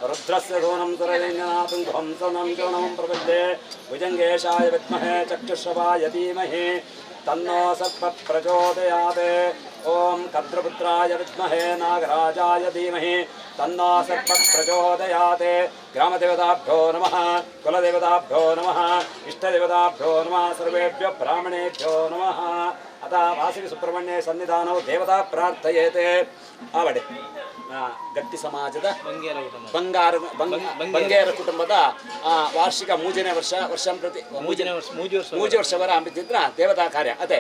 रुद्रस्य सूनं सुरैर्नाथं ध्वंसनं चरणं प्रपद्ये भुजङ्गेशाय विद्महे चक्षुष्ववाय धीमहि तन्नो सर्पः प्रचोदयात्। ॐ कद्रपुत्राय विद्महे नागराजाय धीमहि तन्नो सर्पः प्रचोदयात्। ग्रामदेवताभ्यो नमः, कुलदेवताभ्यो नमः, इष्टदेवताभ्यो नमः, सर्वेभ्यो ब्राह्मणेभ्यो नमः। अतः वासुकि सुब्रह्मण्ये सन्निधानौ देवता प्रार्थयेते। आवडे ಗಟ್ಟಿ ಸಮಾಜದ ಬಂಗೇರ ಕುಟುಂಬದ ವಾರ್ಷಿಕ ಮೂಜನೇ ವರ್ಷ ವರ್ಷಂ ಪ್ರತಿ ಮೂಜಿ ವರ್ಷವರ ಅಂಬಿತ್ತಿದ್ರ ದೇವತಾ ಕಾರ್ಯ ಅದೇ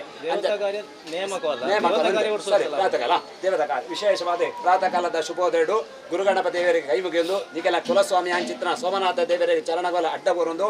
ಸರಿ ಪ್ರಾತಃಕಾಲ ದೇವತಾ ಕಾರ್ಯ ವಿಶೇಷವಾದ ಪ್ರಾತಃ ಕಾಲದ ಶುಭೋದಯಡು ಗುರುಗಣಪ ದೇವರಿಗೆ ಕೈ ಮುಗಿಯೊಂದು ನಿಖಲ ಕುಲಸ್ವಾಮಿ ಅಂಚಿತ್ರ ಸೋಮನಾಥ ದೇವರಿಗೆ ಚರಣಗೋಲ ಅಡ್ಡ ಬರೊಂದು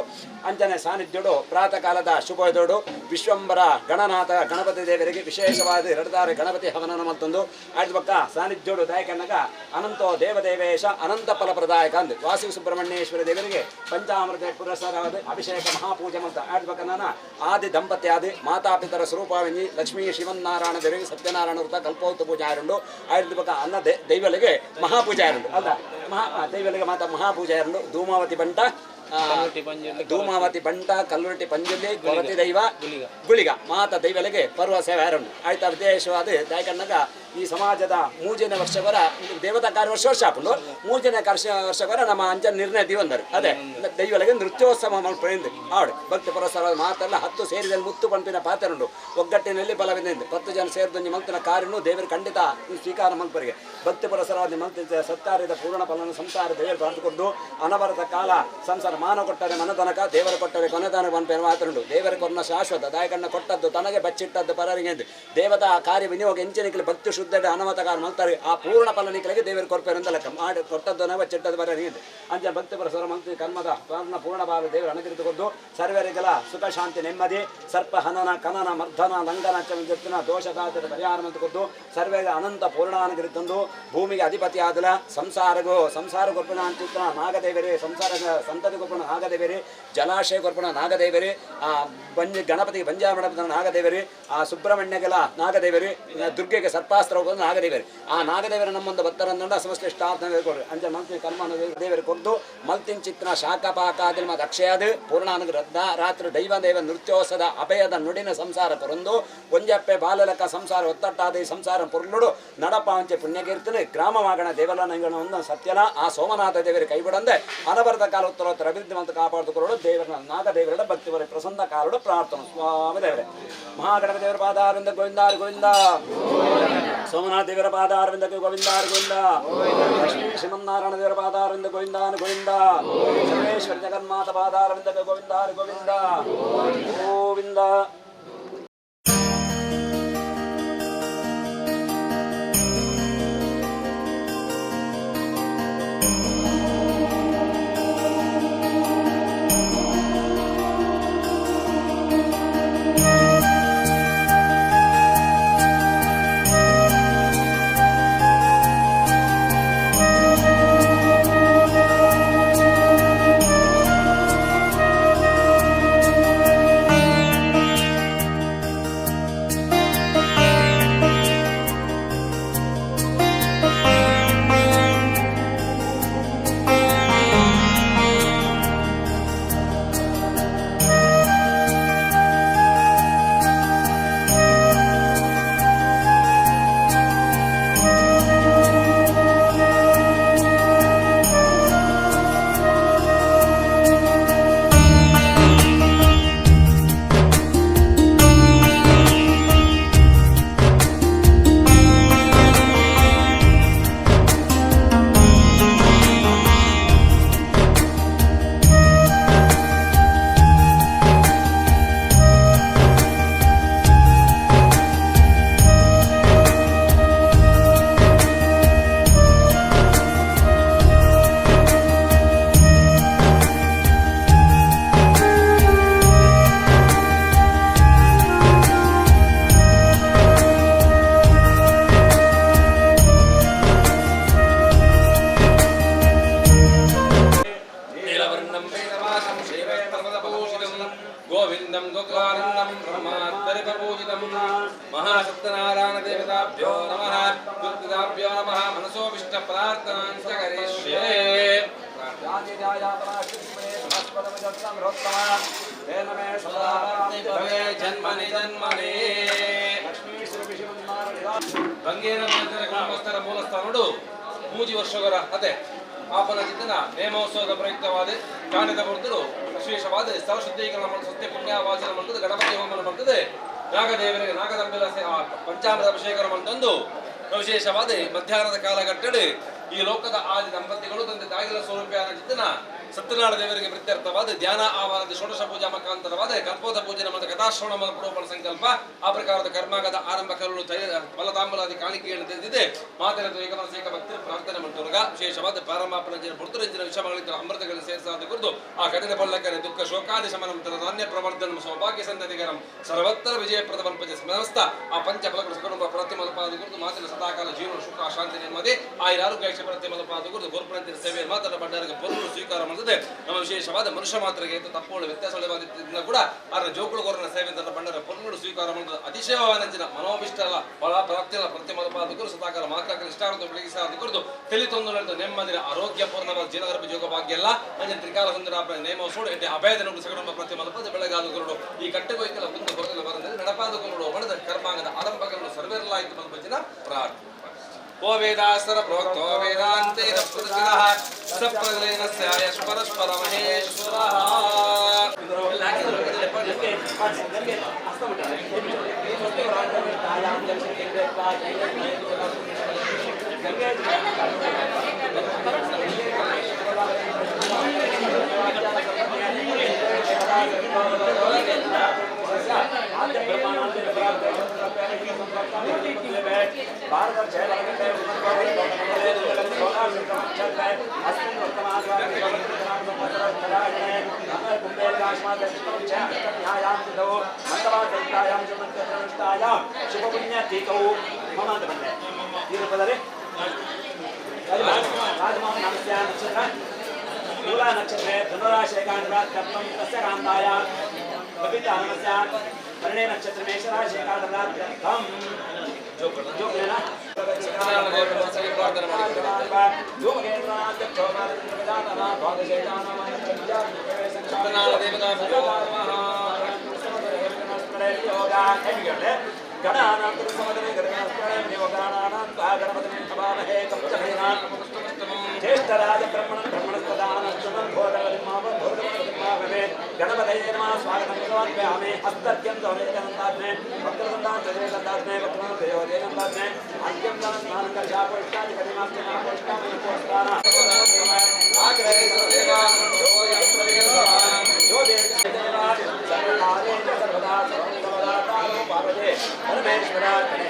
ಅಂಚನೆ ಸಾನ್ನಿಧ್ಯುಡು ಪ್ರಾತಃ ಕಾಲದ ಶುಭೋದಯಡು ವಿಶ್ವಂಬರ ಗಣನಾಥ ಗಣಪತಿ ದೇವರಿಗೆ ವಿಶೇಷವಾದ ಎರಡ್ದಾರೆ ಗಣಪತಿ ಹವನನ ಮತ್ತೊಂದು ಆಯ್ತು ಪಕ್ಕ ಸಾನ್ನಿಧ್ಯುಡು ದಾಯಕನಗ ಅನಂತೋ ದೇವದೇವೇಶ ಅನಂತ ಫಲಪ್ರದಾಯಕ ಅಂದು ವಾಸು ಸುಬ್ರಹ್ಮಣ್ಯೇಶ್ವರ ದೇವರಿಗೆ ಪಂಚಾಮೃತ ಪುರಸ್ಕಾರವಾದ ಅಭಿಷೇಕ ಮಹಾಪೂಜೆ ಅಂತ ಆಡ್ಬೇಕನ್ನ ಆದಿ ದಂಪತಿ ಆದಿ ಮಾತಾಪಿತರ ಸ್ವರೂಪವಿಂಜಿ ಲಕ್ಷ್ಮೀ ಶಿವನಾರಾಯಣ ದೇವರಿಗೆ ಸತ್ಯನಾರಾಯಣ ವೃತ ಕಲ್ಪೋತ್ತ ಪೂಜೆ ಆರುಂಡು ಆಯ್ತು ಪಕ್ಕ ಅನ್ನ ದೈವಲಿಗೆ ಮಹಾಪೂಜೆ ಆರುಂಡು ಅಲ್ಲ ಮಹಾ ದೈವಲಿಗೆ ಮಾತಾ ಮಹಾಪೂಜೆ ಆರುಂಡು ಧೂಮಾವತಿ ಬಂಟ ಧೂಮಾವತಿ ಬಂಟ ಕಲ್ಲುರಟಿ ಪಂಜುರ್ಲಿ ಕೊರತಿ ದೈವ ಗುಳಿಗ ಮಾತ ದೈವಲಿಗೆ ಪರ್ವ ಸೇವೆ ಆರುಂಡು ಆಯ್ತಾ ವಿಶೇಷವಾದ ದಾಯಕಣ್ಣಗ ಈ ಸಮಾಜದ ಮೂಜನೇ ವರ್ಷವರ ದೇವತಾ ಕಾರ್ಯ ವರ್ಷ ವರ್ಷ ಹಾಕೊಂಡು ಮೂಜನೇ ವರ್ಷವರ ನಮ್ಮ ಅಂಚ ನಿರ್ಣಯ ದಿವಂದರು ಅದೇ ದೈವಲಿಗೆ ನೃತ್ಯೋತ್ಸವ ಮಲ್ಪೆಂದು ಆಡು ಭಕ್ತಿ ಪುರಸ್ಕಾರ ಮಾತಲ್ಲ 10 ಸೇರಿದಲ್ಲಿ ಮುತ್ತು ಪಂಪಿನ ಪಾತ್ರನುಂಡು ಒಗ್ಗಟ್ಟಿನಲ್ಲಿ ಬಲವಿದೆ 10 ಜನ ಸೇರಿದೊಂದು ಮಲ್ತಿನ ಕಾರ್ಯನು ದೇವರು ಖಂಡಿತ ಸ್ವೀಕಾರ ಮಲ್ಪರಿಗೆ ಭಕ್ತಿ ಪುರಸ್ಕಾರ ಮಲ್ತಿ ಸತ್ಕಾರ್ಯದ ಪೂರ್ಣ ಫಲನ ಸಂಸಾರ ದೇವರು ಬರೆದುಕೊಂಡು ಅನವರತ ಕಾಲ ಸಂಸಾರ ಮಾನ ಕೊಟ್ಟರೆ ಮನತನಕ ದೇವರು ಕೊಟ್ಟರೆ ಕೊನೆತನಕ ಪಂಪಿನ ಮಾತನುಂಡು ದೇವರ ಕೊನ್ನ ಶಾಶ್ವತ ದಾಯಕಣ್ಣ ಕೊಟ್ಟದ್ದು ತನಗೆ ಬಚ್ಚಿಟ್ಟದ್ದು ಪರರಿಗೆ ದೇವತಾ ಕಾರ್ಯ ವಿನಿಯೋಗ ಎಂಚನಿಕಲಿ ಭಕ್ತಿ ಶುದ್ಧ ಅನವತಕಾರ ಮಲ್ತಾರೆ ಆ ಪೂರ್ಣ ಫಲನಿಕಲಿಗೆ ದೇವರು ಕೊರ್ಪೇರು ಅಂತ ಲೆಕ್ಕ ಮಾಡಿ ಕೊಟ್ಟದ್ದು ಬಚ್ಚಿಟ್ಟದ್ದು ಬರ ಅಂಚ ಭಕ್ತಿ ಪರಸ್ಪರ ಮಂತ್ರಿ ಕರ್ಮದ ಪೂರ್ಣ ಪೂರ್ಣ ಭಾವ ದೇವರ ಅನುಗ್ರಹಿಸಿಕೊಂಡು ಸರ್ವರಿಗೆಲ್ಲ ಸುಖ ಶಾಂತಿ ನೆಮ್ಮದಿ ಸರ್ಪ ಹನನ ಕನನ ಮರ್ಧನ ಲಂಘನ ಚಂದ್ರನ ದೋಷದಾತದ ಪರಿಹಾರ ಮಂತುಕೊದ್ದು ಸರ್ವರಿಗೆ ಅನಂತ ಪೂರ್ಣಾನುಗ್ರಹ ತಂದು ಭೂಮಿಗೆ ಅಧಿಪತಿ ಆದಲ ಸಂಸಾರಗೋ ಸಂಸಾರ ಕೊರ್ಪಣ ಅಂಚಿತ್ರ ನಾಗದೇವರೇ ಸಂಸಾರ ಸಂತತಿ ಕೊರ್ಪಣ ನಾಗದೇವರೇ ಜಲಾಶಯ ಕೊರ್ಪಣ ನಾಗದೇವರೇ ಆ ಬಂಜ ಗಣಪತಿ ಬಂಜಾಮಣ ನಾಗದೇವರೇ ಆ ಸುಬ್ರಹ್ಮಣ್ಯಗೆಲ್ಲ ನಾಗದೇವರೇ ದುರ್ಗೆಗೆ ಸರ್ಪಾಸ್ತ್ರ ನಾಗದೇವರು ಆ ನಾಗದೇವರ ನಮ್ಮೊಂದು ಭಕ್ತರನ್ನ ಸಮಸ್ತ ಇಷ್ಟಾರ್ಥ ಕೊಡ್ರಿ ಅಂಚ ಮಂತ್ರಿ ಕರ್ಮ ದೇವರು ಕೊದ್ದು ಮಲ್ತಿನ ಚಿತ್ರ ಶಾಖ ಪಾಕಾದಿನ ಮತ್ತು ಅಕ್ಷಯಾದ ಪೂರ್ಣಾನುಗ್ರಹ ರಾತ್ರಿ ದೈವ ದೇವ ನೃತ್ಯೋತ್ಸದ ಅಭಯದ ನುಡಿನ ಸಂಸಾರ ಪೊರಂದು ಒಂಜಪ್ಪೆ ಬಾಲಲಕ ಸಂಸಾರ ಒತ್ತಟ್ಟಾದ ಈ ಸಂಸಾರ ಪೊರ್ಲುಡು ನಡಪಾಂಚೆ ಪುಣ್ಯಕೀರ್ತನೆ ಗ್ರಾಮವಾಗಣ ದೇವಲನಂಗಣ ಒಂದು ಸತ್ಯಲ ಆ ಸೋಮನಾಥ ದೇವರ ಕೈಬಿಡಂದೆ ಅನವರತ ಕಾಲ ಉತ್ತರೋತ್ತರ ಅಭಿವೃದ್ಧಿ ಮತ್ತು ಕಾಪಾಡಿಕೊಳ್ಳಲು ದೇವರ ನಾಗದೇವರ ಭಕ್ತಿವರ ಪ್ರಸನ್ನ ಕಾಲಡು ಪ್ರಾರ್ಥನೆ ಸ್ವಾಮಿ ದೇವರೇ ಮಹಾಗಣಪತಿ ದೇವರ ಪಾದಾರವಿಂದ ಗೋವಿಂದಾರು ಗೋವಿಂದ ಸೋಮನಾಥ ದೇವರ ಪಾದಾರವಿಂದಕ್ಕೆ ಗೋವಿಂದಾರು ಗೋವಿಂದ ಲಕ್ಷ್ಮೀ ಶ್ರೀಮನ್ನಾರಾಯಣ ದೇವರ ಪಾದಾರವಿಂದ ಗೋವಿಂದಾನು ಗೋವಿಂದ ಸರ್ವೇಶ್ವರ ಜಗನ್ಮಾತ ಪಾದಾರವಿಂದಕ್ಕೆ ಗೋವಿಂದಾರು ಗೋವಿಂದ ಗೋವಿಂದ. गोविंदं गोकुलानंदं ब्रह्मात्मरिपपूजितं महासत्यनारायण देवताभ्यो नमः, गुरुदेवाभ्यो नमः। मनसो विष्ट प्रार्थनां च करिष्ये। ಜನ್ಮನಿ ಜನ್ಮನಿ ಬಂಗೇರ ಕುಟುಂಬಸ್ಥರ ಮೂಲಸ್ಥಾನಡು ಮೂಜಿ ವರ್ಷಗಳ ಅದೇ ಪಾಪನ ಚಿತ್ತನ ನೇಮೋತ್ಸವದ ಪ್ರಯುಕ್ತವಾದ ಕಾಂಡದ ಬರ್ತರು ವಿಶೇಷವಾದ ಸ್ಥಳ ಶುದ್ಧೀಕರಣ ಸತ್ಯ ಪುಣ್ಯವಾಚನ ಮಾಡ್ತದೆ, ಗಣಪತಿ ಹೋಮನ ಮಾಡ್ತದೆ, ನಾಗದೇವರಿಗೆ ನಾಗದಂಬಿಲ ಪಂಚಾಮೃತ ಅಭಿಷೇಕ ಮಾಡ್ತಂದು ವಿಶೇಷವಾದ ಮಧ್ಯಾಹ್ನದ ಕಾಲಘಟ್ಟಡಿ ಈ ಲೋಕದ ಆದಿ ದಂಪತಿಗಳು ತಂದೆ ತಾಯಿಗಳ ಸ್ವರೂಪಿಯಾದ ಚಿತ್ತನ ಸತ್ಯನಾರಾಯಣ ದೇವರಿಗೆ ಪ್ರೀತ್ಯರ್ಥವಾದ ಧ್ಯಾನ ಆವಾರದ ಷೋಡಶ ಪೂಜಾ ಮುಖಾಂತರವಾದ ಕಲ್ಪೋದ ಪೂಜೆ ಮತ್ತು ಕಥಾಶ್ರವಣ ಪೂರ್ವಪಣ ಸಂಕಲ್ಪ ಆ ಪ್ರಕಾರದ ಕರ್ಮಾಗದ ಆರಂಭ ಕರುಳು ಫಲತಾಂಬಲಾದಿ ಕಾಣಿಕೆಯನ್ನು ತೆಗೆದಿದೆ. ಮಾತಿನ ಏಕಮನಸೇಕ ಭಕ್ತಿ ಪ್ರಾರ್ಥನೆ ಮಂಟುರಗ ವಿಶೇಷವಾದ ಪಾರಮಾಪನ ಪುರ್ತರಂಜಿನ ವಿಷಮಗಳಿದ್ದ ಅಮೃತಗಳನ್ನು ಸೇರಿಸಾದ ಕುರಿತು ಆ ಕಠಿಣ ಪಲ್ಲಕ್ಕನೆ ದುಃಖ ಶೋಕಾದಿ ಶಮನಂ ಧಾನ್ಯ ಪ್ರವರ್ಧನಂ ಸೌಭಾಗ್ಯ ಸಂತತಿಗರಂ ಸರ್ವತ್ರ ವಿಜಯಪ್ರದ ಪಂಚ ಸಮಸ್ತ ಆ ಪಂಚ ಫಲಗಳು ಸಕುಟುಂಬ ಪ್ರತಿಮಲಪಾದ ಕುರಿತು ಮಾತಿನ ಸದಾಕಾಲ ಜೀವನ ಸುಖ ಶಾಂತಿ ನೆಮ್ಮದಿ ಆಯುರಾರೋಗ್ಯ ಪ್ರತಿಮಲಪಾದ ಕುರಿತು ಗೋರ್ಪಣಂತಿನ ಸೇವೆ ಮಾತ್ರ ಭಂಡಾರಕ್ಕೆ ಪೊರುಳು ಸ್ವೀಕಾರ ಮಾಡುತ್ತದೆ. ನಮ್ಮ ವಿಶೇಷವಾದ ಮನುಷ್ಯ ಮಾತ್ರಗೆ ತಪ್ಪುಗಳು ವ್ಯತ್ಯಾಸಗಳಿಂದ ಕೂಡ ಅದರ ಜೋಕುಳು ಸೇವೆ ಭಂಡಾರ ಪೊರುಳು ಸ್ವೀಕಾರ ಮಾಡುತ್ತದೆ. ಅತಿಶಯವಾದ ಮನೋಭಿಷ್ಟಲ್ಲ ಫಲ ಪ್ರಾಪ್ತಿಯಲ್ಲ ಪ್ರತಿಮಲಪಾದ ಕುರಿತು ಸದಾಕಾಲ ಮಾತ್ರ ಇಷ್ಟಾರ್ಥ ಬೆಳಗಿಸಾದ ಕುರಿತು ತಿಳಿತೊಂದು ನೆಮ್ಮದಿನ ಆರೋಗ್ಯಪೂರ್ಣವಾದ ಜೀವನ ಯೋಗ ಭಾಗ್ಯ ಎಲ್ಲ ಅಂಜನ ತ್ರಿಕಾಲ ಸುಂದರ ನೇಮ ಸೋಡು ಎಡ್ಡೆ ಅಭಯದ ನೋಡು ಸಕಟುಂಬ ಪ್ರತಿಮಲಪಾದ ಬೆಳಗಾದ ಗುರುಡು ಈ ಕಟ್ಟೆಗೊಯ್ಕಲ ಮುಂದೆ ಬರಲು ಬರಂದರೆ ನಡಪಾದ ಗುರುಡು ಬಣದ ಕರ್ಮಾಂಗದ ಆರಂಭಗಳನ್ನು ಸರ್ವೇರಲಾಯಿತು ಮಲ್ಪಜಿನ ಪ್ರಾರ್ಥನೆ. ಓ ವೇದಾಸರ ಪ್ರೋಕ್ತೋ ವೇದಾಂತೆ ಪ್ರತಿಷ್ಠಿತಃ ಸಪ್ರಲೇನಸ್ಯ ಯಶ್ಪರಸ್ಪರ ಮಹೇಶ್ವರಃ. नक्षत्रे धनुराशेकाण्डात्कर्तं तस्य कान्तायां बबितानमस्य वर्णे नक्षत्रे मेषराशेकाण्डात्कर्तं ज्येष्ठराज ब्रह्मणं ब्रह्मणस्पदानस्तनं भोरवदिमाव गणपतये नमः. स्वागतं समर्पयामि. हस्तर्घ्यं दौरेकनन्दात्मे वक्रतुण्डां चतुरेकन्दात्मे वक्रतुण्डयोदेकन्दात्मे अर्घ्यं दानं स्नानकर्षापोष्टाधिपतिमास्तनापोष्टामयपोष्टान सर्वदा सर्वदा पार्वते परमेश्वर अग्रे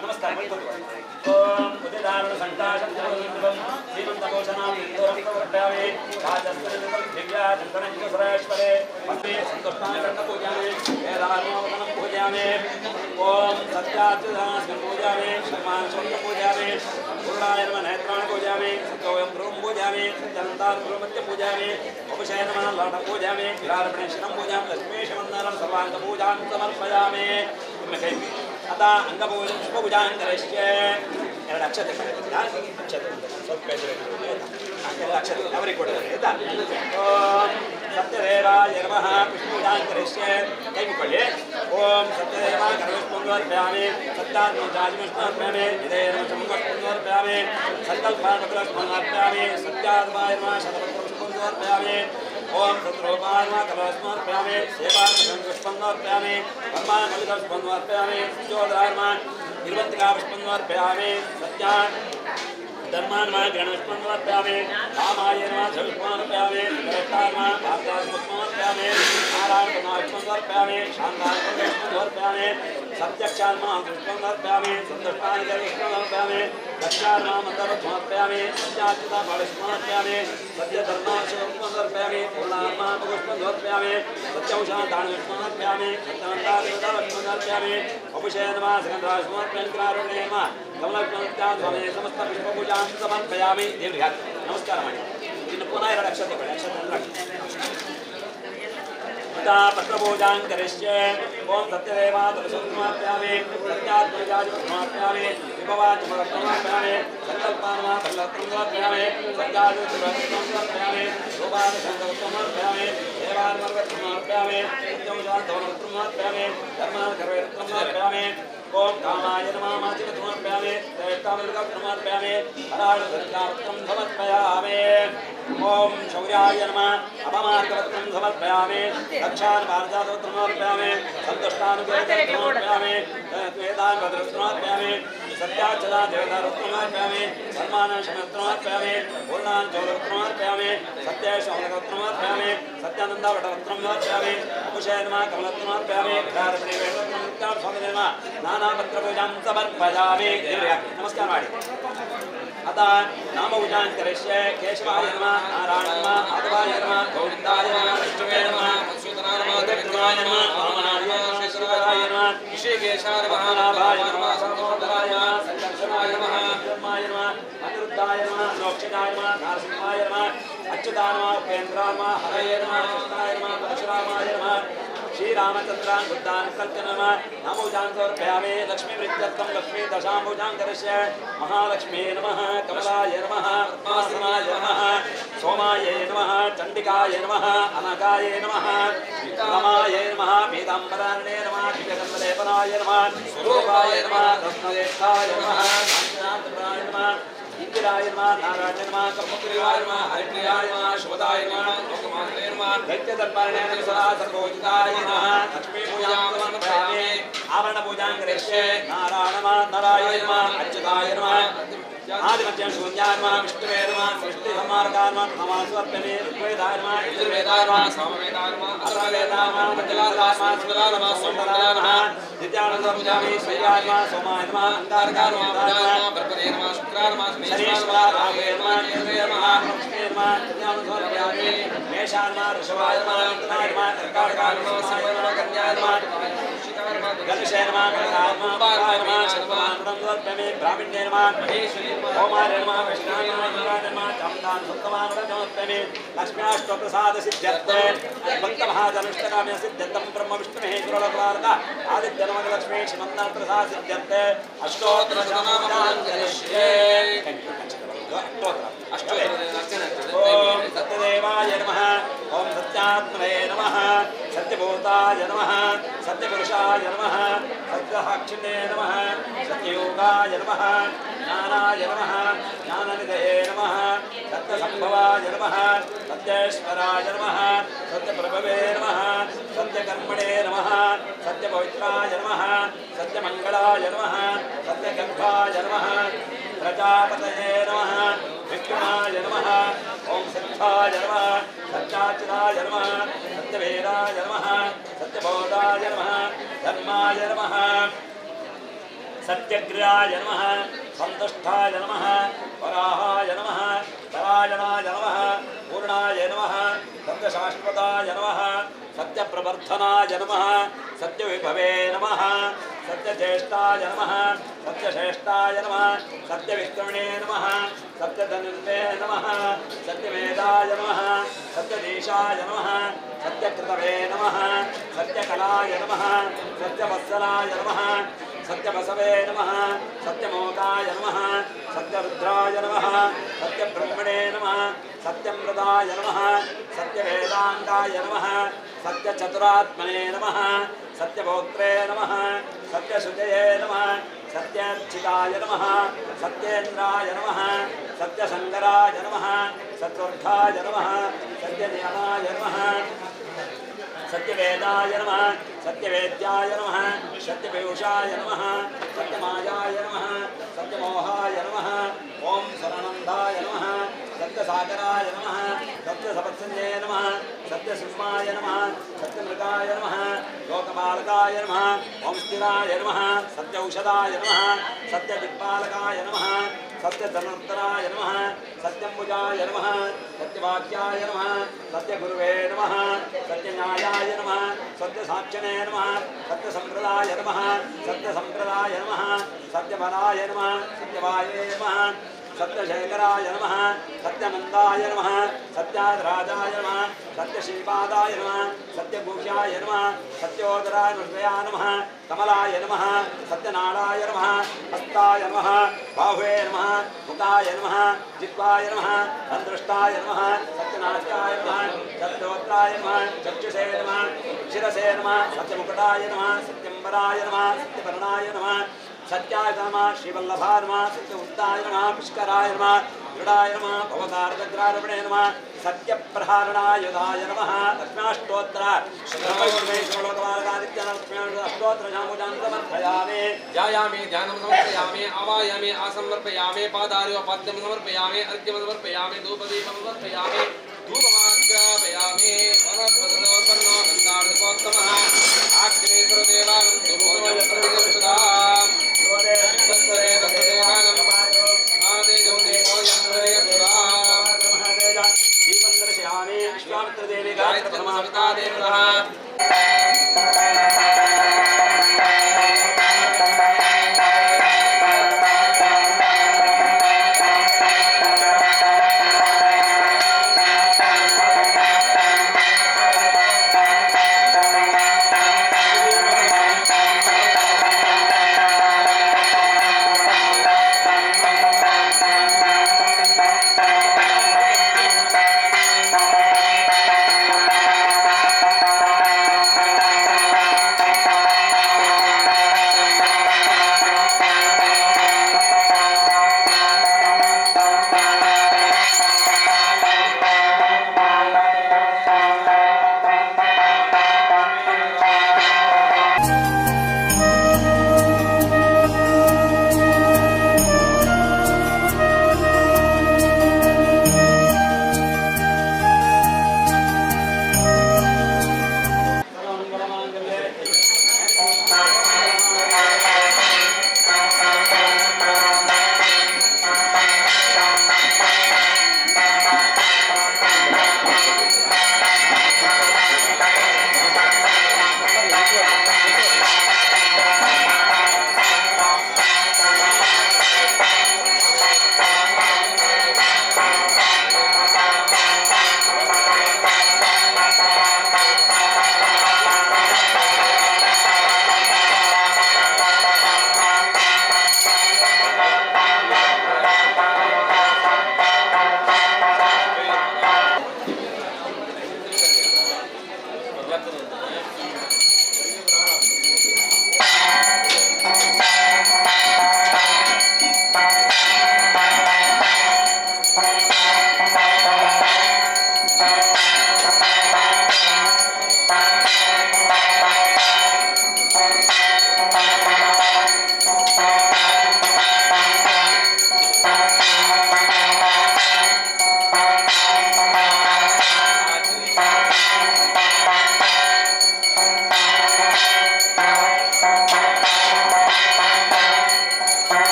नमस्कार. ओम उदिदारुण संकाशं श्रीमन्तभूषणां दिव्या पूजामि वेदानुमोदनं पूजामि. ओम सत्याच्युतास्मिन् पूजामि, शर्मांशं पूजामि, पूर्णाय नमः नेत्राणि पूजयामि सत्यवयं भ्रूं पूजयामि सत्यनन्तान् भ्रूमत्य पूजयामि वपुषे नमः लाटं पूजयामि विरारपणे शिरं पूजयामि लक्ष्मीशवन्दनं सर्वाङ्गपूजां समर्पयामि. ಅತ ಅಂಗಪೂಜೆ ಪುಷ್ಪಪೂಜಾಂ ಕರಿಷ್ಯೆ. ಎರಡು ಅಕ್ಷತೆ ಅಕ್ಷತೆ ಸ್ವಲ್ಪ ಎರಡು ಅಕ್ಷತೆ ಅವರಿಗೆ ಕೊಡೋದು ಆಯ್ತಾ. ಓಂ ಸತ್ಯದೇವಾಯ ನಮಃ ಪುಷ್ಪಪೂಜಾಂ ಕರಿಷ್ಯೆ. ಕೈ ಮುಕ್ಕೊಳ್ಳಿ. ಓಂ ಸತ್ಯದೇವ ಕರಪುಷ್ಪಂಗರ್ಪಯಾಮಿ ಸತ್ಯಾತ್ಮಜಾಜಿಪುಷ್ಪರ್ಪಯಾಮಿ ವಿಧೇಯಪುಷ್ಪಂಗರ್ಪಯಾಮಿ ಸಂಕಲ್ಪಾಪುಷ್ಪಂಗರ್ಪಯಾಮಿ ಸತ್ಯಾತ್ಮಾಯ ನಮಃ ಶತಪುಷ್ಪಂಗರ್ಪಯಾಮಿ ಓಂ ಸತ್ರೋಪಾಯ ನಮಃ ಕಲಸ್ಮರ್ಪಯಾಮಿ ಸೇವಾಪುಷ್ಪಂಗರ್ಪಯಾಮಿ ಬ್ರಹ್ಮಾನಮಲಿಕಪುಷ್ಪಂಗರ್ಪಯಾಮಿ ಸತ್ಯೋದರಾಯ ನಮಃ ನಿರ್ವಂತಿಕಾಪುಷ್ಪಂಗರ್ಪಯಾಮಿ ಸತ್ಯಾ धर्मान नमः गणपुष्पमर्पयामि रामाय नमः झपुष्पमर्पयामि श्रेष्ठाय नमः भारतापुष्पमर्पयामि नारायणपुष्पमर्पयामि शान्ताय सत्यक्षाय नमः पुष्पमर्पयामि सन्तुष्टाय पुष्पमर्पयामि दक्षाय नमः मन्दरपुष्पमर्पयामि सत्याच्युता पुष्पमर्पयामि सत्यधर्माशुष्पमर्पयामि पूर्णात्मा पुष्पमर्पयामि सत्यौषादानपुष्पमर्पयामि सत्यमन्तादेवतापुष्पमर्पयामि वपुषे नमः सकन्दापुष्पमर्पयामि नमः कमलपुष्पमर्पयामि समस्त पुष्पपूजां ಸಮರ್ಪಯಾಮಿ. ದೇವರಿಗೆ ಹಾಕಿ ನಮಸ್ಕಾರ ಮಾಡಿ. ಇನ್ನು ಪುನಃ ಎರಡು ಅಕ್ಷತೆ ಕೊಡಿ. ಅಕ್ಷತೆ ಅಂದ್ರೆ ಪತ್ರಪೂಜಾಂ ಕರಿಷ್ಯೆ. ಓಂ ಸತ್ಯದೇವ ತುಲಸಮರ್ಪಯಾಮಿ ಸತ್ಯಾತ್ಮಜಾಜಮರ್ಪಯಾಮಿ ವಿಭವಾಚಮರ್ಪಯಾಮಿ ಸಂಕಲ್ಪಾನಮರ್ಪಯಾಮಿ ಸತ್ಯಾದಿಮರ್ಪಯಾಮಿ ರೂಪಾನುಸಂಕಲ್ಪಮರ್ಪಯಾಮಿ ದೇವಾನ್ಮರ್ಪಯಾಮಿ ಸತ್ಯಂಶಾಂತಮರ್ಪಯಾಮಿ ಧರ್ಮಾನುಕರ್ಮರ್ಪಯಾಮಿ ಓಂ ಕಾಮಾಯ ನಮಃ ಮಾಚಿಪತ್ಮರ್ಪಯಾಮಿ ಶ್ರೇಷ್ಠಾಮೃತಮರ್ಪಯಾಮಿ ಹರಾಳಸತ್ಯಾವೃತಂ ಸಮರ್ಪಯಾಮಿ. ಓಂ ಶೌರ್ಯಾಯ ನಮಃ ಅಪಮಾರ್ಗವೃತಂ ಸಮರ್ಪಯಾಮಿ ರಕ್ಷಾನ್ ಭಾರತಾದವೃತಮರ್ಪಯಾಮಿ ಸಂತುಷ್ಟಾನುಗ್ರಹಮರ್ಪಯಾಮಿ ವೇದಾನ್ ಭದ್ರಸ್ಮರ್ಪಯಾಮಿ ಸತ್ಯಾಚಲಾ ದೇವತಾರತ್ನಮರ್ಪಯಾಮಿ ಸನ್ಮಾನ ಶಮತ್ರಮರ್ಪಯಾಮಿ ಪೂರ್ಣಾನ್ ಚೌರತ್ನಮರ್ಪಯಾಮಿ ಸತ್ಯೇಶಮರ್ಪಯಾಮಿ ಸತ್ಯಾನಂದ ವಟರತ್ನಮರ್ಪಯಾಮಿ ಅಪುಷೇ ನಮಃ ಕಮಲತ್ನಮರ್ಪಯಾಮಿ ಧಾರಪಣೆ ವೇದತ್ನಮರ್ಪಯಾಮಿ ಸ್ವಾಮಿ ನಮಃ ನಾನಾಪತ್ರಪೂಜಾಂ ಸಮರ್ಪಯಾಮಿ. ದೇವರಿಗೆ ಹಾಕಿ ನಮಸ್ಕಾರ ಮಾಡಿ. ಅತ ನಾಮಪೂಜಾಂ ಕರಿಷ್ಯೆ. ಕೇಶವಾಯ ನಮಃ ನಾರಾಯಣ ನಮಃ ಮಾಧವಾಯ ನಮಃ ಗೋವಿಂದಾಯ ನಮಃ ವಿಷ್ಣುವೇ ನಮಃ ಮಧುಸೂದನಾಯ ನಮಃ ತ್ರಿವಿಕ್ರಮಾಯ ನಮಃ ವಾಮನಾಯ ನಮಃ ಶ್ರೀಧರಾಯ ನಮಃ ಋಷಿಕೇಶಾಯ ನಮಃ ಪದ್ಮನಾಭಾಯ ನಮಃ ಸಂಕೋದರಾಯ ನಮಃ ಸಂಕರ್ಷಣಾಯ ನಮಃ ಬ್ರಹ್ಮಾಯ ನಮಃ ಅನಿರುದ್ಧಾಯ ನಮಃ ಮೋಕ್ಷದಾಯ ನಮಃ ನರಸಿಂಹಾಯ ನಮಃ ಅಚ್ಯುತಾಯ ನಮಃ ಉಪೇಂದ್ರಾಯ ನಮಃ ಹರಯೇ ನಮಃ ಕೃಷ್ಣಾಯ ನಮಃ ಪರಶುರಾಮಾಯ ನಮಃ ಶ್ರೀರಾಮಚಂದ್ರಾನ್ ಬುದ್ಧಾನ್ ಕಲ್ಕ ನಮಃ ನಾಮಪೂಜಾಂ ಸಮರ್ಪಯಾಮಿ. ಲಕ್ಷ್ಮೀ ವೃತ್ಯರ್ಥಂ ಲಕ್ಷ್ಮೀ ದಶಾಂಬುಜಾಂ ಕರಿಷ್ಯೆ. ಮಹಾಲಕ್ಷ್ಮೀ ನಮಃ ಕಮಲಾಯ ನಮಃ ಪದ್ಮಾಸನಾಯ ನಮಃ ಸೋಮಾಯ ನಮಃ ಚಂಡಿಕಾಯ ನಮಃ ಅನಗಾಯ ನಮಃ ರಮಾಯ ನಮಃ ಪೀತಾಂಬರಾರಣೇ ನಮಃ ದಿವ್ಯಗಂಧಲೇಪನಾಯ ನಮಃ ಸ್ವರೂಪಾಯ ನಮಃ ರತ್ನಜ್ಯೇಷ್ಠಾಯ ನಮಃ ಕಾಂಚನಾಂತರಾಯ ನಮಃ ಇಂದಿರಾಯ ನಮಃ ನಾರಾಯಣ ನಮಃ ಕರ್ಮಪ್ರಿಯಾಯ ನಮಃ ಹರಿಪ್ರಿಯಾಯ ನಮಃ ಶುಭದಾಯ ನಮಃ ಲೋಕಮಾತೃ ನಮಃ ದೈತ್ಯದರ್ಪಣೇ ಸದಾ ಸರ್ವೋಚಿತಾಯ ನಮಃ ಲಕ್ಷ್ಮೀ ಪೂಜಾಂ ಸಮರ್ಪಯಾಮಿ. ಆಭರಣ ಪೂಜಾಂ ಕರಿಷ್ಯೆ. ನಾರಾಯಣ ನಮಃ ನಾರಾಯಣ ನಮಃ ಅಚ್ಯುತಾಯ ನಮಃ ಆದಿಮತ್ಯಂ ಶೂನ್ಯಾಯ ನಮಃ ವಿಷ್ಣುವೇ ನಮಃ ಸೃಷ್ಟಿ ಸಂಹಾರಕಾಯ ನಮಃ ನಮಃ ಸಮರ್ಪಯಾಮಿ. ಋಗ್ವೇದಾಯ ನಮಃ ಯಜುರ್ವೇದಾಯ ನಮಃ ಸಾಮವೇದಾಯ ನಮಃ ಅಥರ್ವವೇದಾಯ ನಮಃ ಮಂಡಲಾಯ ನಮಃ ಸುಮಲಾಯ ನಮಃ ಸೋಮಲಾಯ ನಮಃ ನಿತ್ಯಾನಂದ ಪೂಜಾಮಿ ಶ್ರೀಯಾಯ ನಮಃ ಸೋಮಾಯ ನಮಃ ಅಂಗಾರಕಾಯ ನಮಃ ಬುಧಾಯ ನಮಃ ಬೃಹಸ್ಪತೇ ನಮಃ ಶುಕ್ರಾಯ ನಮಃ ಶನೀಶ್ವರಾಯ ರಾಘವೇ ನಮಃ ಕೇತವೇ ನಮಃ ಲಕ್ಷ್ಮೀ ನಮಃ ನಿತ್ಯಾನಂದ ಸಮರ್ಪಯಾಮಿ. ಮೇಷಾಯ ನಮಃ ಋಷಭಾಯ ನಮಃ ಮಿಥುನಾಯ ನಮಃ ಕರ್ಕಾಟಕಾಯ ನಮಃ ಸಿಂಹಾಯ ನಮಃ ಕನ್ಯಾಯ ನಮಃ ಗಣೇಶಾಯ ನಮಃ ಗಣಕಾಯ ನಮಃ ಬುಧಾಯ ನಮಃ ಶತಮಾನಂ ಸಮರ್ಪಯಾಮಿ. ಬ್ರಾಹ್ಮಣ್ಯೇ ನಮಃ ಓಮಾಯ ನಮಃ ವೈಷ್ಣವಾಯ ನಮಃ ಇಂದ್ರಾಯ ನಮಃ ಚಾಮುಂಡಾನ್ ಸಪ್ತಮಾನಂ ಸಮರ್ಪಯಾಮಿ. ಲಕ್ಷ್ಮ್ಯಾಷ್ಟಪ್ರಸಾದ ಸಿದ್ಧ್ಯರ್ಥೆ ಭಕ್ತ ಮಹಾಜನುಷ್ಟಕಾಮ್ಯ ಸಿದ್ಧ್ಯರ್ಥಂ ಬ್ರಹ್ಮ ವಿಷ್ಣು ಮಹೇಶ್ವರಪ್ರಾರ್ಥ ಆದಿತ್ಯ ನಮಃ ಲಕ್ಷ್ಮೀ ಶ್ರೀಮನ್ನಾಥ ಪ್ರಸಾದ ಸಿದ್ಧ್ಯರ್ಥೆ ಅಷ್ಟೋತ್ತರ ಶತನಾಮ ಕರಿಷ್ಯೆ. ಅಷ್ಟೋತ್ತರ ಅರ್ಚನೆ ಆಗ್ತದೆ. ಓಂ ಸತ್ಯದೇವಾಯ ನಮಃ ಓಂ ಸತ್ಯಾತ್ಮನೇ ನಮಃ ಸತ್ಯಭೂತಾಯ ನಮಃ ಸತ್ಯಪುರುಷಾಯ ನಮಃ ಸತ್ಯಸಾಕ್ಷಿಣೇ ನಮಃ ಸತ್ಯಯೋಗಾಯ ನಮಃ ಜ್ಞಾನಾಯ ನಮಃ ಜ್ಞಾನನಿಧಯೇ ನಮಃ ಸತ್ಯಸಂಭವಾಯ ನಮಃ ಸತ್ಯೇಶ್ವರಾಯ ನಮಃ ಸತ್ಯಪ್ರಭವೇ ನಮಃ ಸತ್ಯಕರ್ಮಣೇ ನಮಃ ಸತ್ಯಪವಿತ್ರಾಯ ನಮಃ ಸತ್ಯಮಂಗಳಾಯ ನಮಃ ಸತ್ಯಗರ್ಭಾಯ ನಮಃ ಪ್ರಜಾಪತಯೇ ನಮಃ ವಿಕ್ರಮಾಯ ನಮಃ ಓಂ ಸಿದ್ಧಾಯ ನಮಃ ಸತ್ಯಾಚಿತಾಯ ನಮಃ ಸತ್ಯವೇದಾಯ ನಮಃ ಸತ್ಯಬೋಧಾಯ ನಮಃ ಧರ್ಮಾಯ ನಮಃ ಸತ್ಯಗ್ರಹಾಯ ನಮಃ ಸಂತುಷ್ಟಾಯ ನಮಃ ವರಾಹಾಯ ನಮಃ ಪರಾಯಣಾಯ ನಮಃ ಪೂರ್ಣಾಯ ನಮಃ ಸತ್ಯಶಾಶ್ವತಾಯ ನಮಃ ಸತ್ಯಪ್ರವರ್ಧನಾಯ ನಮಃ सत्यविभवे नमः सत्यज्येष्ठाय नमः सत्यश्रेष्ठाय नमः सत्यविक्रमिणे नमः सत्यधनुर्वे नमः सत्यवेदाय नमः सत्यदेशाय नमः सत्यकृतवे नमः सत्यकलाय नमः सत्यवत्सलाय नमः सत्यबसवे नमः सत्यमोकाय नमः सत्यरुद्राय नमः सत्यब्रह्मणे नमः सत्यमृताय नमः सत्यवेदान्ताय नमः सत्यचतुरात्मने नमः सत्यभोक्त्रे नमः सत्यशुचये नमः सत्यार्चिताय नमः सत्येन्द्राय नमः सत्यशङ्कराय नमः सत्वर्धाय नमः सत्यनियमाय नमः सत्यवेदाय नमः सत्यवेद्याय नमः सत्यपीयूषाय नमः सत्यमायाय नमः सत्यमोहाय नमः ॐ शरणन्दाय नमः सत्यसागराय नमः सत्यसपत्सन्ये नमः सत्यसिंहाय नमः सत्यमृगाय नमः लोकपालकाय नमः ॐ स्थिराय नमः सत्यौषधाय नमः सत्यदिक्पालकाय नमः सत्यधनुर्धराय नमः सत्यम्बुजाय नमः सत्यवाक्याय नमः सत्यगुरुवे नमः सत्यन्यायाय नमः सत्यसाक्षिणे नमः सत्यसम्प्रदाय नमः सत्यसम्प्रदाय नमः सत्यफलाय नमः सत्यवाये नमः सत्यशेखराय नमः सत्यनन्दाय नमः सत्यादराजाय नमः सत्यश्रीपादाय नमः सत्यभूषाय नमः सत्योदराय हृदया नमः कमलाय नमः सत्यनाडाय नमः हस्ताय नमः बाहुवे नमः मुखाय नमः जिह्वाय नमः सन्दृष्टाय नमः सत्यनाट्याय नमः सत्यहोत्राय नमः चक्षुषे नमः शिरसे नमः सत्यमुकुटाय नमः सत्यम्बराय नमः सत्यपर्णाय नमः सत्याय नमः श्रीवल्लभाय नमः सत्यउत्ताय नमः पुष्कराय नमः दृढाय नमः भवतार्दग्रारमणे नमः सत्यप्रहारणायुधाय नमः लक्ष्म्याष्टोत्तर अष्टोत्तरशामुजान्तमर्थयामि ध्यायामि ध्यानं समर्पयामि आवायामि आसमर्पयामि पादार्यो पाद्यं समर्पयामि अर्घ्यं समर्पयामि धूपदीपं समर्पयामि धूपमाग्रापयामि वनस्पतिनोत्पन्नो गन्धार्धकोत्तमः आग्नेश्वरदेवानं धूपोऽयं प्रतिगच्छताम् दीपं दर्शयामि विश्वामित्रदेवी गायत्री सविता देवः। ಿ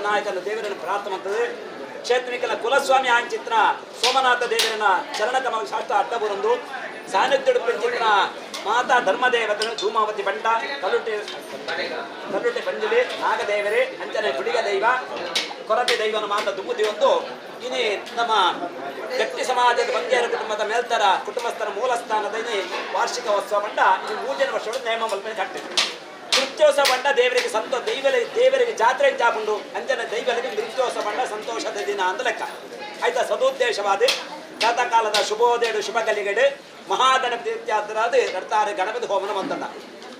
ನಾಯಕನ ದೇವರನ್ನು ಪ್ರಾರ್ಥನೆ ಮಾಡ್ತದೆ. ಕ್ಷೇತ್ರಿಕಲ ಕುಲಸ್ವಾಮಿ ಆಂಚಿತ್ರ ಸೋಮನಾಥ ದೇವರನ ಚರಣಕಮ ಶಾಸ್ತ್ರ ಅಡ್ಡಬುರಂದು ಸಾನ್ನಿಧ್ಯಡು ಚಿತ್ರ ಮಾತಾ ಧರ್ಮದೇವತನು ಧೂಮಾವತಿ ಬಂಡ ಕಲ್ಲುಟ್ಟಿ ಕಲ್ಲುಟ್ಟಿ ಪಂಜುಲಿ ನಾಗದೇವರೇ ಅಂಚನೆ ಗುಡಿಗ ದೈವ ಕೊರತೆ ದೈವನ ಮಾತಾ ದುಮ್ಮುದಿ ಒಂದು ಇನಿ ನಮ್ಮ ಗಟ್ಟಿ ಸಮಾಜದ ಬಂಗೇರ ಕುಟುಂಬದ ಮೇಲ್ತರ ಕುಟುಂಬಸ್ಥರ ಮೂಲಸ್ಥಾನದ ಇನಿ ವಾರ್ಷಿಕ ಉತ್ಸವ ಬಂಡ ಇದು ಮೂರನೇ ವರ್ಷಗಳು ನೇಮ ಮಲ್ಪನೆ ಕಟ್ಟಿದೆ. ನೃತ್ಯೋತ್ಸವ ಬಂಡ ದೇವರಿಗೆ ಸಂತೋ ದೇವರಿಗೆ ಜಾತ್ರೆ ಚಾಪುಂಡು ಅಂಜನ ದೈವರಿಗೆ ನೃತ್ಯೋತ್ಸವ ಬಂಡ ಸಂತೋಷದ ದಿನ ಅಂದ ಲೆಕ್ಕ ಆಯ್ತಾ. ಸದುದ್ದೇಶವಾದ ಪ್ರಾತಃಕಾಲದ ಶುಭೋದಯಡು ಶುಭ ಕಲಿಗಡೆ ಮಹಾಗಣಪತಿ ಇತ್ಯಾದರಾದ ನಡ್ತಾರೆ ಗಣಪತಿ ಹೋಮನ ಮಂತಣ್ಣ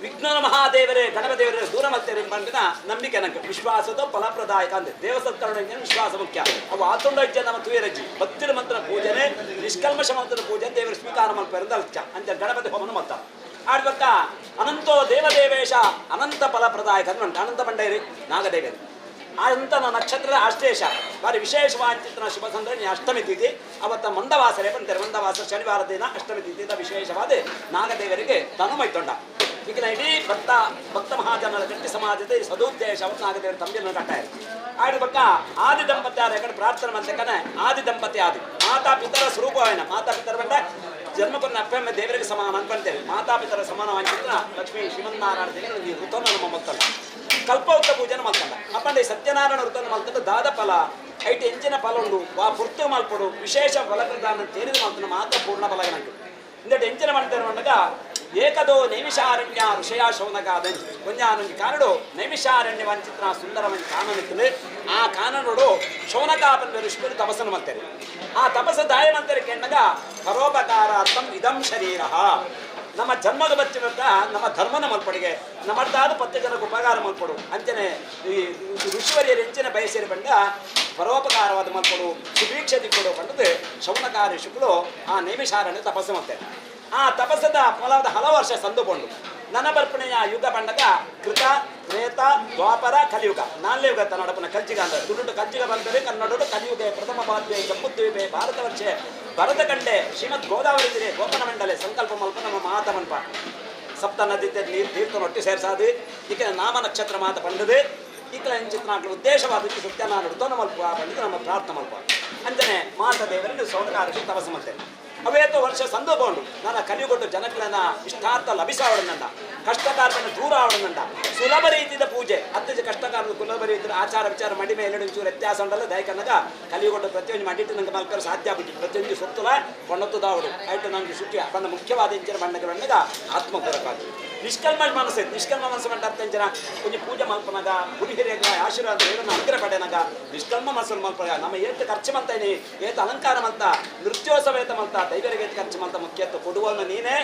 ವಿಘ್ನ ಮಹಾದೇವರೇ ಗಣಪದೇವರೇ ದೂರ ಮಲ್ತೇವೆ ಬಂದಿನ ನಂಬಿಕೆ ನಂಗೆ ವಿಶ್ವಾಸದ ಫಲಪ್ರದಾಯಕ ಅಂದೆ. ದೇವಸತ್ಕರಣ ವಿಶ್ವಾಸ ಮುಖ್ಯ. ಅವು ಆತುಂಡ ಇಜ್ಜೆ ನಮ್ಮ ತುಯರಜ್ಜಿ ಭಕ್ತಿರ ಮಂತ್ರ ಪೂಜನೆ ನಿಷ್ಕಲ್ಮಶ ಮಂತ್ರ ಪೂಜೆ ದೇವರ ಸ್ವೀಕಾರ ಮಲ್ಪರಿಂದ ಅಲ್ಚ ಅಂತ ಗಣಪತಿ ಹೋಮನ ಮಂತ ಆಡ್ಬೇಕ. ಅನಂತೋ ದೇವದೇವೇಶ ಅನಂತ ಫಲಪ್ರದಾಯಕ ಅಂತ ಅನಂತ ಬಂಡೇರಿ ನಾಗದೇವರು ಅನಂತನ ನಕ್ಷತ್ರದ ಅಷ್ಟೇಶ ಬಾರಿ ವಿಶೇಷವಾದ ಶುಭ ಸಂದರ್ಭ ಅಷ್ಟಮಿ ತಿಥಿ ಅವತ್ತ ಮಂದವಾಸರೇ ಬಂತಾರೆ. ಮಂದವಾಸ ಶನಿವಾರ ದಿನ ಅಷ್ಟಮಿ ತಿಥಿ ವಿಶೇಷವಾದ ನಾಗದೇವರಿಗೆ ತನುಮೈತೊಂಡ ಈಗ ಇಡೀ ಭಕ್ತ ಭಕ್ತ ಮಹಾಜನರ ಗಟ್ಟಿ ಸಮಾಜದ ಈ ಸದುದ್ದೇಶವನ್ನು ನಾಗದೇವರು ತಂಬಿಯನ್ನು ಕಟ್ಟಾರೆ. ಆಡ್ಬೇಕ ಆದಿ ದಂಪತಿ ಆದ ಕಡೆ ಪ್ರಾರ್ಥನೆ ಮಾಡ್ತಕ್ಕನೆ ಆದಿ ದಂಪತಿ ಆದಿ ಮಾತಾ ಪಿತರ ಸ್ವರೂಪವೇನ ಮಾತಾ ಪಿತರ ಬಂಡ ಜನ್ಮಕೊನ್ನ ಅಪ್ಪಮ್ಮ ದೇವರಿಗೆ ಸಮಾನ ಅನ್ಕೊಂತೇವೆ. ಮಾತಾಪಿತರ ಸಮಾನ ವಂಚಿತ್ರ ಲಕ್ಷ್ಮೀ ಶ್ರೀಮನ್ನಾರಾಯಣ ದೇವರು ಈ ಋತವನ್ನು ನಮ್ಮ ಮಕ್ಕಳು ಕಲ್ಪವೃತ್ತ ಪೂಜೆನ ಮಲ್ತಂಡ ಅಪ್ಪಂಡ ಈ ಸತ್ಯನಾರಾಯಣ ವೃತನ ಮಲ್ತಂಡ ದಾದ ಫಲ ಐಟ್ ಎಂಚಿನ ಫಲ ಉಂಡು ವಾ ಪುರ್ತು ಮಲ್ಪಡು ವಿಶೇಷ ಫಲಪ್ರದಾನ ತೇರಿದ ಮಲ್ತನ ಮಾತ್ರ ಪೂರ್ಣ ಫಲ ನಂಗೆ ಇಂದಟ್ ಎಂಚಿನ ಮಾಡ್ತಾರೆ ಅಂದಾಗ ಏಕದೋ ನೈಮಿಷಾರಣ್ಯ ಋಷಯ ಶೌನಕಾದ ಕೊಂಜಾನೊಂಜಿ ಕಾನಡು ನೈಮಿಷಾರಣ್ಯ ವಂಚಿತ್ರ ಸುಂದರವಂಜಿ ಕಾನನಿತ್ತಲು ಆ ಕಾನನೋಡು ಶೌನಕಾಪನ ಋಷಿಗಳು ತಪಸ್ಸನ್ನು ಮಾಡ್ತಾರೆ. ಆ ತಪಸ್ಸು ದಾಯ ಮಂತಾರೆ ಕೇಂದಾಗ ಪರೋಪಕಾರಾರ್ಥಂ ಇದಂ ಶರೀರ ನಮ್ಮ ಜನ್ಮದ ಬಚ್ಚಿನಂತ ನಮ್ಮ ಧರ್ಮನ ಮಲ್ಪಡಿಗೆ ನಮ್ಮದಾದ ಪತ್ತೆ ಜನಕ್ಕೆ ಉಪಕಾರ ಮಲ್ಪಡು ಅಂಚನೆ ಈ ಋಷಿವರಿಯರು ಎಂಚಿನ ಬಯಸಿರಿ ಬಂಡ ಪರೋಪಕಾರವಾದ ಮಲ್ಪಡು ಸುಭೀಕ್ಷೆ ದಿಕ್ಕಡು ಬಂದದ್ದು ಶೌನಕ ಋಷಿಗಳು ಆ ನೈಮಿಷಾರಣ್ಯ ತಪಸ್ಸು ಮಾಡ್ತಾರೆ. ಆ ತಪಸ್ಸದ ಫಲವಾದ ಹಲವು ವರ್ಷ ಸಂದುಕೊಂಡು ನನ್ನ ಬರ್ಪಣೆಯ ಯುಗ ಬಂಡಗ ಕೃತ ತ್ರೇತ ದ್ವಾಪರ ಕಲಿಯುಗ ನಾಲ್ನೇ ಯುಗ ನಡಪನ ಕಲ್ಚಿಗ ಅಂದ್ರೆ ತುಳುಟು ಕಲ್ಚಿಗ ಬಂದರೆ ಕನ್ನಡಡು ಕಲಿಯುಗ ಪ್ರಥಮ ಪಾದ್ವೆ ಜಂಬುದ್ವೀಪೆ ಭಾರತ ವರ್ಷೆ ಭರತ ಕಂಡೆ ಶ್ರೀಮದ್ ಗೋದಾವರಿ ಜಿಲ್ಲೆ ಗೋಪನ ಮಂಡಲೆ ಸಂಕಲ್ಪ ಮಲ್ಪ ನಮ್ಮ ಮಾತ ಮನ್ಪ ಸಪ್ತ ನದಿ ನೀರು ತೀರ್ಥ ಒಟ್ಟಿ ಸೇರ್ಸಾದು ಈಕೆ ನಾಮ ನಕ್ಷತ್ರ ಮಾತ ಪಂಡದು ಈಕಲ ಎಂಚಿತ್ನಾಕ್ಲು ಉದ್ದೇಶವಾದಕ್ಕೆ ಸತ್ಯನಾರಾಯಣ ಋತನ ಮಲ್ಪ ಪಂಡಿತು ನಮ್ಮ ಪ್ರಾರ್ಥನೆ ಮಲ್ಪ ಅಂಜನೆ ಮಾತ ದೇವರನ್ನು ಸೌನಕಾರಕ್ಕೆ ತಪಸ್ಸು ಮಾಡ್ತೇನೆ. ಅವೇತೋ ವರ್ಷ ಸಂದೋಪಂಡು ನನ್ನ ಕಲಿಯುಗೊಟ್ಟು ಜನಗಳನ್ನ ಇಷ್ಟಾರ್ಥ ಲಭಿಸಾವಡನಂಡ ಕಷ್ಟಕಾರವನ್ನು ದೂರ ಆವಡನಂಡ ಸುಲಭ ರೀತಿಯ ಪೂಜೆ ಅತ್ಯಂತ ಕಷ್ಟಕಾರದ ಸುಲಭ ರೀತಿಯ ಆಚಾರ ವಿಚಾರ ಮಡಿ ಮೇಲೆ ಒಂಚೂರು ವ್ಯತ್ಯಾಸ ಉಂಡಲ್ಲ ದಯಕನ್ನಗ ಕಲಿಯುಗೊಟ್ಟು ಪ್ರತಿಯೊಂದು ಮಾಡಿಟ್ಟು ನಂಗೆ ಮಲ್ಕರು ಸಾಧ್ಯ ಆಗ್ಬಿಟ್ಟು ಪ್ರತಿಯೊಂದು ಸೊತ್ತುಲ ಕೊಂಡೊತ್ತದಾವಡು ಆಯ್ತು ನನಗೆ ಸುಖಿ ಬಣ್ಣ ಮುಖ್ಯವಾದ ಇಂಚಿನ ಬಣ್ಣಗಳನ್ನಗ ಆತ್ಮಪೂರಕವಾಗಿ ನಿಷ್ಕಲ್ಮ ಮನಸ್ಸು ನಿಷ್ಕಲ್ಮ ಮನಸ್ಸು ಮಂಡ ಅತ್ಯಂಜನ ಕೊಂಚ ಪೂಜೆ ಮಲ್ಪನಾಗ ಗುಡಿ ಹಿರಿಯಗ ಆಶೀರ್ವಾದ ಏನನ್ನ ಅಗ್ರ ಪಡೆನಾಗ ನಿಷ್ಕಲ್ಮ ಮನಸ್ಸು ಮಲ್ಪನಾಗ ನಮ್ಮ ಏತ ಖರ್ಚು ಮಂತಾನೆ ಏತ ಅಲಂಕಾರ ಮಂತ ನೃತ್ಯೋತ್ಸವ ಏತ ಮಂತ ದೈವರಿಗೆ ಏತ ಖರ್ಚು ಮಂತ ಮುಖ್ಯತ್ವ ಕೊಡುವನು ನೀನೇ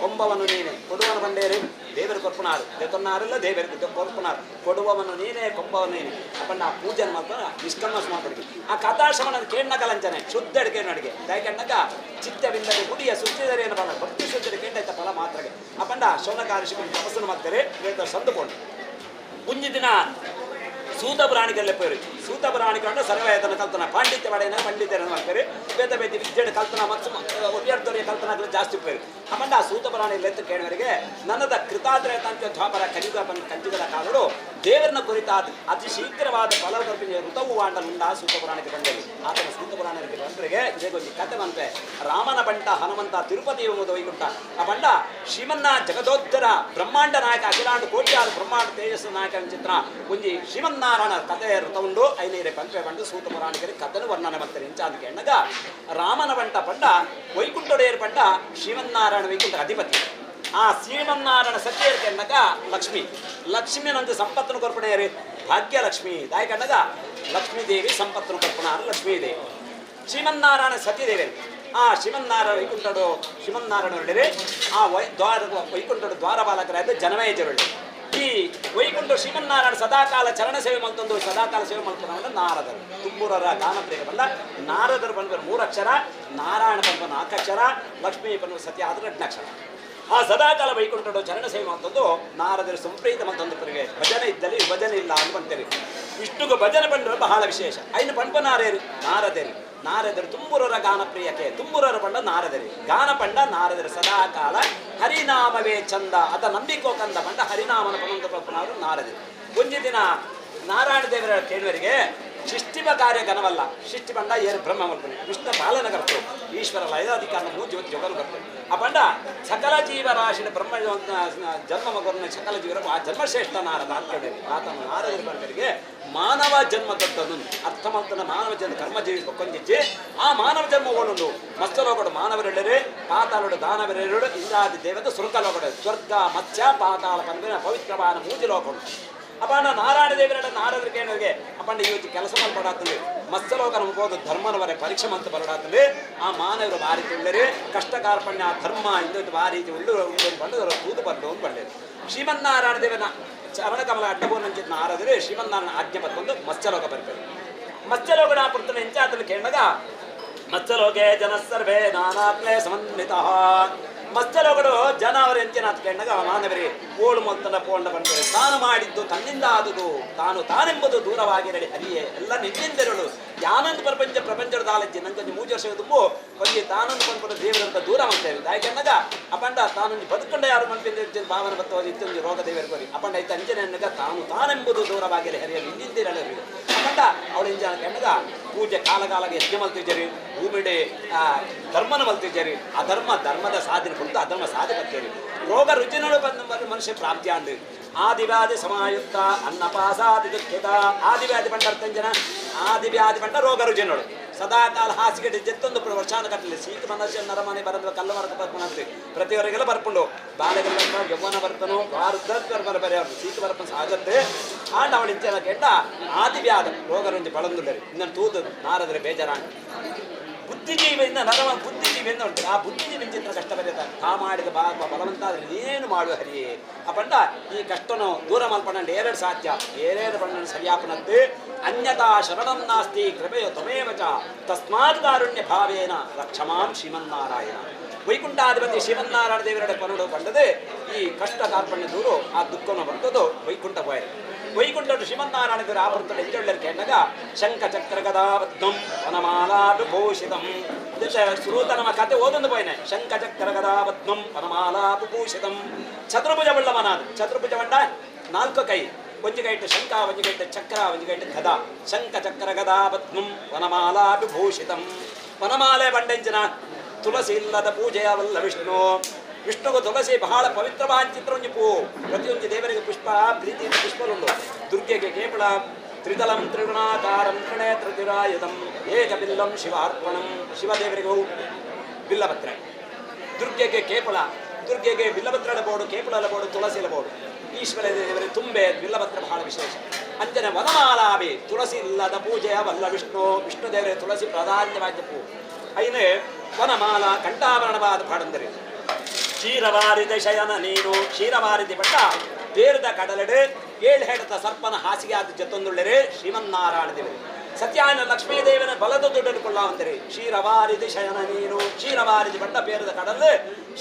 ಕೊಂಬವನು ನೀನೇ ಕೊಡುವನು ಬಂಡೇರಿ ದೇವರು ಕೊರ್ಪನಾರು ದೇತನ್ನಾರಲ್ಲ ದೇವರಿಗೆ ಕೊರ್ಪನಾರು ಕೊಡುವವನು ನೀನೇ ಕೊಂಬವನು ನೀನೇ ಅಪ್ಪಣ್ಣ ಆ ಪೂಜೆ ಮಾಡ್ತಾರ ನಿಷ್ಕಲ್ಮ ಮಾಡ್ಬಿಡ್ವಿ. ಆ ಕಥಾಶ್ರವಣ ಕೇಣ್ಣಗಲಂಚನೆ ಶುದ್ಧ ಅಡಿಗೆ ಅಡಿಗೆ ದಯಕಣ್ಣಗ ಚಿತ್ತವಿಲ್ಲದೆ ಗುಡಿಯ ಸುತ್ತಿದರೆ ಏನು ಭಕ್ತಿ ಶುದ್ಧರು ಕೇಂಡೈತ ಫಲ ಮಾತ್ರಗೆ ಅಪ್ಪಂಡ ಶೌನಕಾರಿಷಿಗಳು ತಪಸ್ಸನ್ನು ಮಾಡ್ತಾರೆ ಸಂದುಕೊಂಡು ಮುಂಜಿ ದಿನ ಸೂತ ಪುರಾಣಿಕರಲ್ಲೇ ಪೇರು ಸೂತ ಪುರಾಣಿಕರನ್ನು ಸರ್ವಯತನ ಕಲ್ತನ ಪಾಂಡಿತ್ಯ ಪಡೆಯನ ಪಂಡಿತರನ್ನು ಮಾಡ್ತಾರೆ ಬೇತ ಬೇತಿ ವಿದ್ಯೆ ಕಲ್ತನ ಮತ್ತು ಒರಿಯರ್ದೊರೆಯ ಕಲ್ತನಗಳು ಜಾಸ್ತಿ ಪೇರು ಅಮ್ಮಂಡ ಆ ಸೂತ ಪುರಾಣಿ ಲೆತ್ತ ಕೇಳುವವರಿಗೆ ನನ್ನದ ಕೃತಾದ್ರಯತಾಂತ್ಯ ದ್ವಾಪರ ಕಲಿಯುಗ ಕಂಚಿಗದ ಕಾಲರು ದೇವರನ್ನ ಕುರಿತಾದ ಅತಿ ಶೀಘ್ರವಾದ ಫಲಕಲ್ಪನೆಯ ಋತವು ವಾಂಡಲುಂಡ ಸೂತ ಪುರಾಣಕ್ಕೆ ಬಂದರು. ಆತನ ಸೂತ ಪುರಾಣಕ್ಕೆ ಬಂದರಿಗೆ ಇದೇಗೊಂದು ಕತೆ ಬಂತೆ ರಾಮನ ಬಂಟ ಹನುಮಂತ ತಿರುಪತಿ ವೈಕುಂಠ ಆ ಬಂಡ ಶ್ರೀಮನ್ನ ಜಗದೋತ್ತರ ಬ್ರಹ್ಮಾಂಡ ನಾಯಕ ಅಖಿಲಾಂಡ ಕೋಟ್ಯಾದ ಬ್ರಹ್ಮಾಂಡ ತೇಜಸ್ಸು ನಾಯಕ ಚಿತ್ರ ಒಂಜಿ ಶ್ರೀಮನ್ನಾರಾಯಣ ಕತೆ ಋತವುಂಡು ಐನೈರೆ ಪಂಪೆ ಬಂಡು ಸೂತ ಪುರಾಣಿಕರಿಗೆ ಕಥೆನು ವರ್ಣನೆ ಮಾಡ್ತಾರೆ. ಇಂಚಾದಕ್ಕೆ ಎಣ್ಣಗ ರಾಮನ ಬಂಟ ಪಂಡ ವೈಕುಂಠೊಡೆಯರ್ ಪಂಡ ಶ್ರೀಮನ್ನಾರಾಯಣ ವೈಕುಂಠ ಅಧಿಪತಿ ಆ ಶ್ರೀಮನ್ನಾರಾಯಣ ಸತ್ಯರ್ಕೆ ಎನ್ನಗ ಲಕ್ಷ್ಮಿ ಲಕ್ಷ್ಮಿನಂದು ಸಂಪತ್ತನ್ನು ಕೊರ್ಪಣೆಯರು ಭಾಗ್ಯಲಕ್ಷ್ಮಿ ದಾಯಕಣ್ಣಗ ಲಕ್ಷ್ಮೀದೇವಿ ಸಂಪತ್ತನ್ನು ಕೊರ್ಪಣ ಲಕ್ಷ್ಮೀದೇವಿ ಶ್ರೀಮನ್ನಾರಾಯಣ ಸತ್ಯದೇವಿ ಆ ಶ್ರೀಮನ್ನಾರಾಯಣ ವೈಕುಂಠಡು ಶ್ರೀಮನ್ನಾರಾಯಣ ಆ ದ್ವಾರ ವೈಕುಂಠಡು ದ್ವಾರಪಾಲಕರಾದ ಜನಮೇಜರುಳ್ಳಿ ಈ ವೈಕುಂಠ ಶ್ರೀಮನ್ನಾರಾಯಣ ಸದಾಕಾಲ ಚರಣ ಸೇವೆ ಮಲ್ತೊಂದು ಸದಾಕಾಲ ಸೇವೆ ಮಲ್ತೊಂದು ನಾರದರು ತುಂಬೂರರ ಗಾನಪ್ರಿಯ ಬಂದ ನಾರದರು ಬಂದ ಮೂರಕ್ಷರ ನಾರಾಯಣ ಬಂದ ನಾಲ್ಕಕ್ಷರ ಲಕ್ಷ್ಮೀ ಬಂದ ಸತ್ಯ ಆದ್ರೆ ಅಕ್ಷರ ಆ ಸದಾಕಾಲ ವೈಕುಂಠಡು ಚರಣ ಸೇವೆ ಮಲ್ತೊಂದು ನಾರದರು ಸಂಪ್ರೀತ ಮಲ್ತೊಂದು ಪರಿಗೆ ಭಜನೆ ಇದ್ದಲ್ಲಿ ಭಜನೆ ಇಲ್ಲ ಅಂತ ಬಂತೇವೆ. ವಿಷ್ಣುಗು ಭಜನೆ ಬಂದ್ರೆ ಬಹಳ ವಿಶೇಷ ಐನು ಪಂಪನಾರೇರು ನಾರದೇರು ನಾರದರು ತುಂಬುರರ ಗಾನಪ್ರಿಯಕ್ಕೆ ತುಂಬುರರ ಪಂಡ ನಾರದರು ಗಾನ ಪಂಡ ನಾರದರು ಸದಾಕಾಲ ಹರಿನಾಮವೇ ಚಂದ ಅತ ನಂಬಿಕೋ ಕಂದ ಪಂಡ ಹರಿನಾಮನ ಪನೊಂದು ಪಪ್ಪನವರು ನಾರದರು. ಒಂಜಿ ದಿನ ನಾರಾಯಣ ದೇವರ ಕೇಳುವರಿಗೆ ಸೃಷ್ಟಿಪ ಕಾರ್ಯ ಘನವಲ್ಲ. ಸೃಷ್ಟಿ ಬಂಡ ಏರು ಬ್ರಹ್ಮ ಮಲ್ಪನೆ ವಿಷ್ಣು ಪಾಲನ ಕರ್ತರು ಈಶ್ವರ ಲಯಾಧಿಕಾರನ ಮೂಜಿ ಜೊಗಲು ಕರ್ತರು. ಆ ಬಂಡ ಸಕಲ ಜೀವರಾಶಿನ ಬ್ರಹ್ಮ ಜನ್ಮ ಮಗನ ಸಕಲ ಜೀವರ ಆ ಜನ್ಮಶ್ರೇಷ್ಠ ನಾರದ ಅಂತ ಆತನ ನಾರದರ ಬಂಡರಿಗೆ ಮಾನವ ಜನ್ಮ ದತ್ತನು ಅರ್ಥ ಮಂತನ ಮಾನವ ಜನ್ಮ ಕರ್ಮಜೀವಿ ಬೊಕ್ಕೊಂದಿಜ್ಜಿ ಆ ಮಾನವ ಜನ್ಮ ಓಳುಂಡು ಮತ್ಸಲೋಗಡು ಮಾನವರೆಲ್ಲರೆ ಪಾತಾಳೋಡು ದಾನವರೆರಡು ಇಂದ್ರಾದಿ ದೇವತೆ ಸುರ್ಕಲೋಗಡು ಸ್ವರ್ಗ ಮತ್ಸ್ಯ ಪಾತಾಳ ಪಂದಿನ ಪವಿತ್ರವಾದ ಮೂಜಿ ಲೋಕಡು. ಅಪ್ಪಣ್ಣ ನಾರಾಯಣ ದೇವರ ನಾರದ್ರ ಕೇಳೋರಿಗೆ ಅಪ್ಪಣ್ಣ ಇವತ್ತು ಕೆಲಸ ಮಾಡ್ಕೊಡಾತಂದ್ರೆ ಮತ್ಸಲೋಕ ನಮ್ಗೆ ಹೋದ ಧರ್ಮನವರೆ ಪರೀಕ್ಷೆ ಮಂತ ಬರಡಾತಂದ್ರೆ ಆ ಮಾನವರು ಭಾರಿ ತುಳ್ಳರೆ ಕಷ್ಟ ಕಾರ್ಪಣ್ಯ ಧರ್ಮ ಇಂದೊಂದು ಭಾರಿ ಉಳ್ಳು ಉಳ್ಳು ಬಂದು ತೂದು ಬರ್ಲು ಅಂತ ಬಂದಿದೆ. ಶ್ರೀಮನ್ನಾರಾಯಣ ದೇವನ ಚರಣಕಮಲ ಅಡ್ಡಬೋನಂಚಿತ್ ನಾರದರೆ ಶ್ರೀಮನ್ನಾರಾಯಣ ಆಜ್ಞೆ ಪತ್ಕೊಂಡು ಮತ್ಸ್ಯಲೋಕ ಬರ್ತಾರೆ. ಮತ್ಸ್ಯಲೋಕನ ಪುರ್ತನ ಎಂಚಾತಲು ಕೇಳಾಗ ಮತ್ಸ್ಯಲೋಕೆ ಜನ ಸರ್ವೇ ನಾನಾತ್ಮೇ ಸಮನ್ವಿತ. ಮತ್ಸ್ಯಲೋಕಡು ಜನ ಅವರ ಎಂಚಿನ ಕೇಳಾಗ ಮಾನವರೇ ಓಳು ಮೊತ್ತನ ಪೋಂಡ ಬಂದರೆ ತಾನು ಮಾಡಿದ್ದು ತನ್ನಿಂದ ಆದುದು ತಾನು ತಾನೆಂಬುದು ದೂರವಾಗಿರಲಿ ಹರಿಯೇ ಎಲ್ಲ ನಿನ್ನಿಂದಿರಳು ಯಾನಂದ ಪ್ರಪಂಚ ಪ್ರಪಂಚದ ಆಲಜ್ಜೆ ನಂಗೊಂಜಿ ಮೂಜು ವರ್ಷ ತುಂಬು ಕೊಂಜಿ ತಾನೊಂದು ಬಂದ್ಬಿಟ್ಟು ದೇವರಂತ ದೂರ ಮಾಡ್ತೇವೆ. ಯಾಕೆಂದಾಗ ಅಪಂಡ ತಾನೊಂದು ಬದುಕೊಂಡ ಯಾರು ಮನ್ಪಿಂದ ಭಾವನೆ ಬತ್ತೋ ಇತ್ತೊಂದು ರೋಗ ದೇವರು ಕೋರಿ ಅಪಂಡ ಇತ್ತ ಅಂಜನೆ ಅನ್ನಗ ತಾನು ತಾನೆಂಬುದು ದೂರವಾಗಿರಲಿ ಹರಿಯ ನಿನ್ನಿಂದಿರಳು. ಅಪಂಡ ಅವಳು ಇಂಜನ ಕೆಣ್ಣಗ ಪೂಜೆ ಕಾಲಕಾಲಕ್ಕೆ ಯಜ್ಞ ಮಲ್ತಿದ್ದೀರಿ ಭೂಮಿಡೆ ಧರ್ಮನ ಮಲ್ತಿದ್ದೀರಿ ಅಧರ್ಮ ಧರ್ಮದ ಸಾಧನೆ ಕುರಿತು ಅಧರ್ಮ ಸಾಧನೆ ಬರ್ತೀರಿ ರೋಗ ರುಚಿನೊಳು ಬಂದ ಮನುಷ್ಯ ಪ್ರಾಪ್ತಿ ಅಂದು ಆದಿವ್ಯಾಧಿ ಸಮಾಯುಕ್ತ ಅನ್ನಪಾಸಾದಿ ದುಃಖಿತ. ಆದಿವ್ಯಾಧಿ ಪಂಡ ಅರ್ಥಂಜನ ಆದಿವ್ಯಾಧಿ ಪಂಡ ರೋಗ ರುಜಿನೊಳು ಸದಾಕಾಲ ಹಾಸಿಗೆ ಜೆತ್ತೊಂದು ವರ್ಷಾನ ಕಟ್ಟಲಿ ಸೀತ ಮನಸ್ಸು ನರಮನೆ ಬರಂದ್ರೆ ಕಲ್ಲು ಮರಕ ಬರ್ಪಣಂತೆ ಪ್ರತಿಯವರೆಗೆಲ್ಲ ಬರ್ಪುಂಡು ಬಾಲೆಗೆಲ್ಲ ಯೌವನ ಬರ್ತನು ವಾರುದ್ಧ ಬರೆಯವರು ಸೀತ ಬರ್ಪಣ ಸಾಗತ್ತೆ ಆಂಡ ಅವಳು ಇಂಚೆಲ್ಲ ಕೆಟ್ಟ ಆದಿವ್ಯಾಧ ರೋಗ ರುಜಿ ಬಳಂದುಳ್ಳರಿ ಇನ್ನೊಂದು ತೂದು ನಾರದ್ರೆ ಬೇಜಾರಾಂಡ ಬುದ್ಧಿಜೀವಿಯಿಂದ ನರಮ ಬುದ್ಧಿಜೀವಿಯಿಂದ ಉಂಟು. ಆ ಬುದ್ಧಿಜೀವಿ ಚಿತ್ರ ಕಷ್ಟ ಬರೀತಾರೆ ತಾ ಮಾಡಿದ ಬಲವಂತ ಆದರೆ ಏನು ಮಾಡುವ ಹರಿಯೇ ಅಪಂಡ ಈ ಕಷ್ಟನು ದೂರ ಮಲ್ಪಂಡು ಏರೆಡು ಸಾಧ್ಯ ಏರೇರು ಬಣ್ಣ ಸರಿಯಾಪನಂತೆ ಅನ್ಯತಾ ಶರಣಂ ನಾಸ್ತಿ ಕೃಪೆಯ ತ್ವಮೇವ ಚ ತಸ್ಮಾತ್ ಕಾರುಣ್ಯ ಭಾವೇನ ರಕ್ಷಮಾಂ ಶ್ರೀಮನ್ನಾರಾಯಣ. ವೈಕುಂಠಾಧಿಪತಿ ಶ್ರೀಮನ್ನಾರಾಯಣ ದೇವರ ಪನುಡು ಬಂದದೆ ಈ ಕಷ್ಟ ಕಾರ್ಪಣ್ಯ ದೂರು ಆ ದುಃಖವನ್ನು ಬಂದದ್ದು ವೈಕುಂಠ ಬೋಯರು. ವೈಕುಂಠ ಶ್ರೀಮನ್ನಾರಾಯಣ ದೇವರ ಆವರ್ತನ ಎಂಜೊಳ್ಳರು ಕೇಳಾಗ ಶಂಖ ಚಕ್ರ ಗದಾಬದ್ಧಂ ವನಮಾಲಾಭಿಭೂಷಿತಂ ಸುರೂತ ನಮ್ಮ ಕತೆ ಓದೊಂದು ಪೋಯ್ನೆ ಶಂಖ ಚಕ್ರ ಗದಾಬದ್ಧಂ ವನಮಾಲಾಭಿಭೂಷಿತಂ ಚತುರ್ಭುಜ ಬಳ್ಳವನಾದ ಚತುರ್ಭುಜ ಬಂಡ ನಾಲ್ಕು ಕೈ ಒಂಜಿ ಕೈಟ್ಟು ಶಂಖ ಒಂಜಿ ಕೈಟ್ಟು ಚಕ್ರ ಒಂಜಿ ಕೈಟ್ಟು ಗದಾ ಶಂಖ ಚಕ್ರ ಗದಾಬದ್ಧಂ ವನಮಾಲಾಭಿಭೂಷಿತಂ ವನಮಾಲೆ ಬಂಡೆಂಜಿನ ತುಳಸಿ ಇಲ್ಲದ ಪೂಜೆಯವಲ್ಲ ವಿಷ್ಣು. ವಿಷ್ಣುಗು ತುಳಸಿ ಬಹಳ ಪವಿತ್ರವಾದ ಚಿತ್ರ ಒಂಜಿ ಪೂ ಪ್ರತಿಯೊಂದು ದೇವರಿಗೆ ಪುಷ್ಪ ಪ್ರೀತಿಯಿಂದ ಪುಷ್ಪಲುಂಡು. ದುರ್ಗೆಗೆ ಕೇಪಳ ತ್ರಿದಲಂ ತ್ರಿಗುಣಾಕಾರಂ ತ್ರಿನೇತ್ರ ತ್ರಿರಾಯುಧಂ ಏಕಬಿಲ್ಲಂ ಶಿವಾರ್ಪಣಂ ಶಿವದೇವರಿಗೆ ಬಿಲ್ಲಪತ್ರ. ದುರ್ಗೆಗೆ ಕೇಪಳ ದುರ್ಗೆಗೆ ಬಿಲ್ಲಪತ್ರಲ ಬೋಡು ಕೇಪಳಲ ಬೋಡು ತುಳಸಿಲ ಬೋಡು. ಈಶ್ವರ ದೇವರಿಗೆ ತುಂಬೆ ಬಿಲ್ಲಪತ್ರ ಬಹಳ ವಿಶೇಷ. ಅಂಜನೆ ವನಮಾಲಾಭಿ ತುಳಸಿ ಇಲ್ಲದ ಪೂಜೆಯ ವಲ್ಲ ವಿಷ್ಣು. ವಿಷ್ಣು ದೇವರಿಗೆ ತುಳಸಿ ಪ್ರಾಧಾನ್ಯವಾದ ಪೂ ಐನೇ ವನಮಾಲ ಕಂಠಾಭರಣವಾದ ಪಾಡಂದರೆ ಕ್ಷೀರವಾರಿದ ಶಯನ ನೀನು ಕ್ಷೀರವಾರಿದಿ ಪಟ್ಟ ಬೇರದ ಕಡಲೆಡೆ ಏಳು ಹೆಡತ ಸರ್ಪನ ಹಾಸಿಗೆ ಆದ ಜೊತ್ತೊಂದುಳ್ಳರೆ ಶ್ರೀಮನ್ನಾರಾಯಣ ದೇವರು ಸತ್ಯಾನ ಲಕ್ಷ್ಮೀದೇವನ ಬಲದ ದುಡ್ಡನ್ನು ಕೊಳ್ಳಾವಂದರೆ ಕ್ಷೀರವಾರಿದಿ ಶಯನ ನೀನು ಕ್ಷೀರವಾರಿದಿ ಪಟ್ಟ ಬೇರದ ಕಡಲು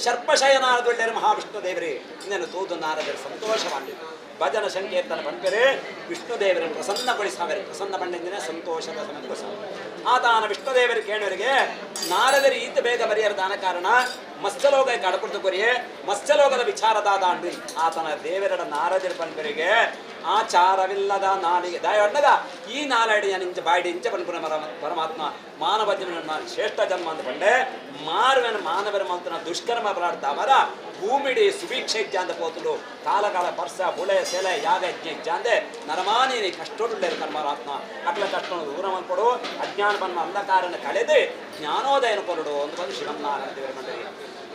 ಸರ್ಪಶಯನಾದೊಳ್ಳೆರೆ ಮಹಾವಿಷ್ಣು ದೇವರೇ. ಇನ್ನೇನು ತೂದು ನಾರದರು ಸಂತೋಷವಾಗಿದೆ. ಭಜನ ಸಂಕೀರ್ತನ ಪಂಪೆರೆ ವಿಷ್ಣುದೇವರನ್ನು ಪ್ರಸನ್ನಗೊಳಿಸಾವರೆ ಪ್ರಸನ್ನ ಪಂಡಿನ ಸಂತೋಷದ ಸಮಯ ಆತಾನ ವಿಷ್ಣುದೇವರು ಕೇಳೋರಿಗೆ ನಾರದರು ಈತ ಬೇಗ ಬರೆಯರ ದಾನ ಕಾರಣ ಮತ್ಸ್ಯಲೋಕ ಕಡಪುಡ್ದು ಕೊರಿಯೇ ಮತ್ಸ್ಯಲೋಕದ ವಿಚಾರದಾದ ಆತನ ದೇವರಡ ನಾರದರ ಪಂಪೆರಿಗೆ ಆಚಾರವಿಲ್ಲದ ನಾಲಿಗೆ ದಯೊಣ್ಣಗ ಈ ನಾಲಡಿಯ ನಿಂಚ ಬಾಡಿ ಇಂಚ ಪನ್ಪುನ ಪರಮಾತ್ಮ ಮಾನವ ಜನ್ಮ ಶ್ರೇಷ್ಠ ಜನ್ಮ ಅಂತ ಪಂಡೆ ಮಾರುವನ ಮಾನವರ ಮಂತನ ದುಷ್ಕರ್ಮ ಪ್ರಾಡ್ತಾವರ ಭೂಮಿಡಿ ಸುಭಿಕ್ಷೆ ಇಜ್ಜಾಂದ ಪೋತುಲು ಕಾಲಕಾಲ ಪರ್ಸ ಬುಳೆ ಸೆಲೆ ಯಾಗ ಯಜ್ಞ ಇಜ್ಜಾಂದೆ ನರಮಾನಿ ಕಷ್ಟೊಡುಳ್ಳೇರು ಪರಮಾತ್ಮ ಅಟ್ಲ ಕಷ್ಟ ದೂರ ಮಲ್ಪಡು ಅಜ್ಞಾನ ಪನ್ಮ ಅಂಧಕಾರನ ಕಳೆದು ಜ್ಞಾನೋದಯನ ಕೊರಡು ಅಂತ ಬಂದು ಶಿವನಾರಾಯಣ ದೇವರ ಮಂಡಳಿ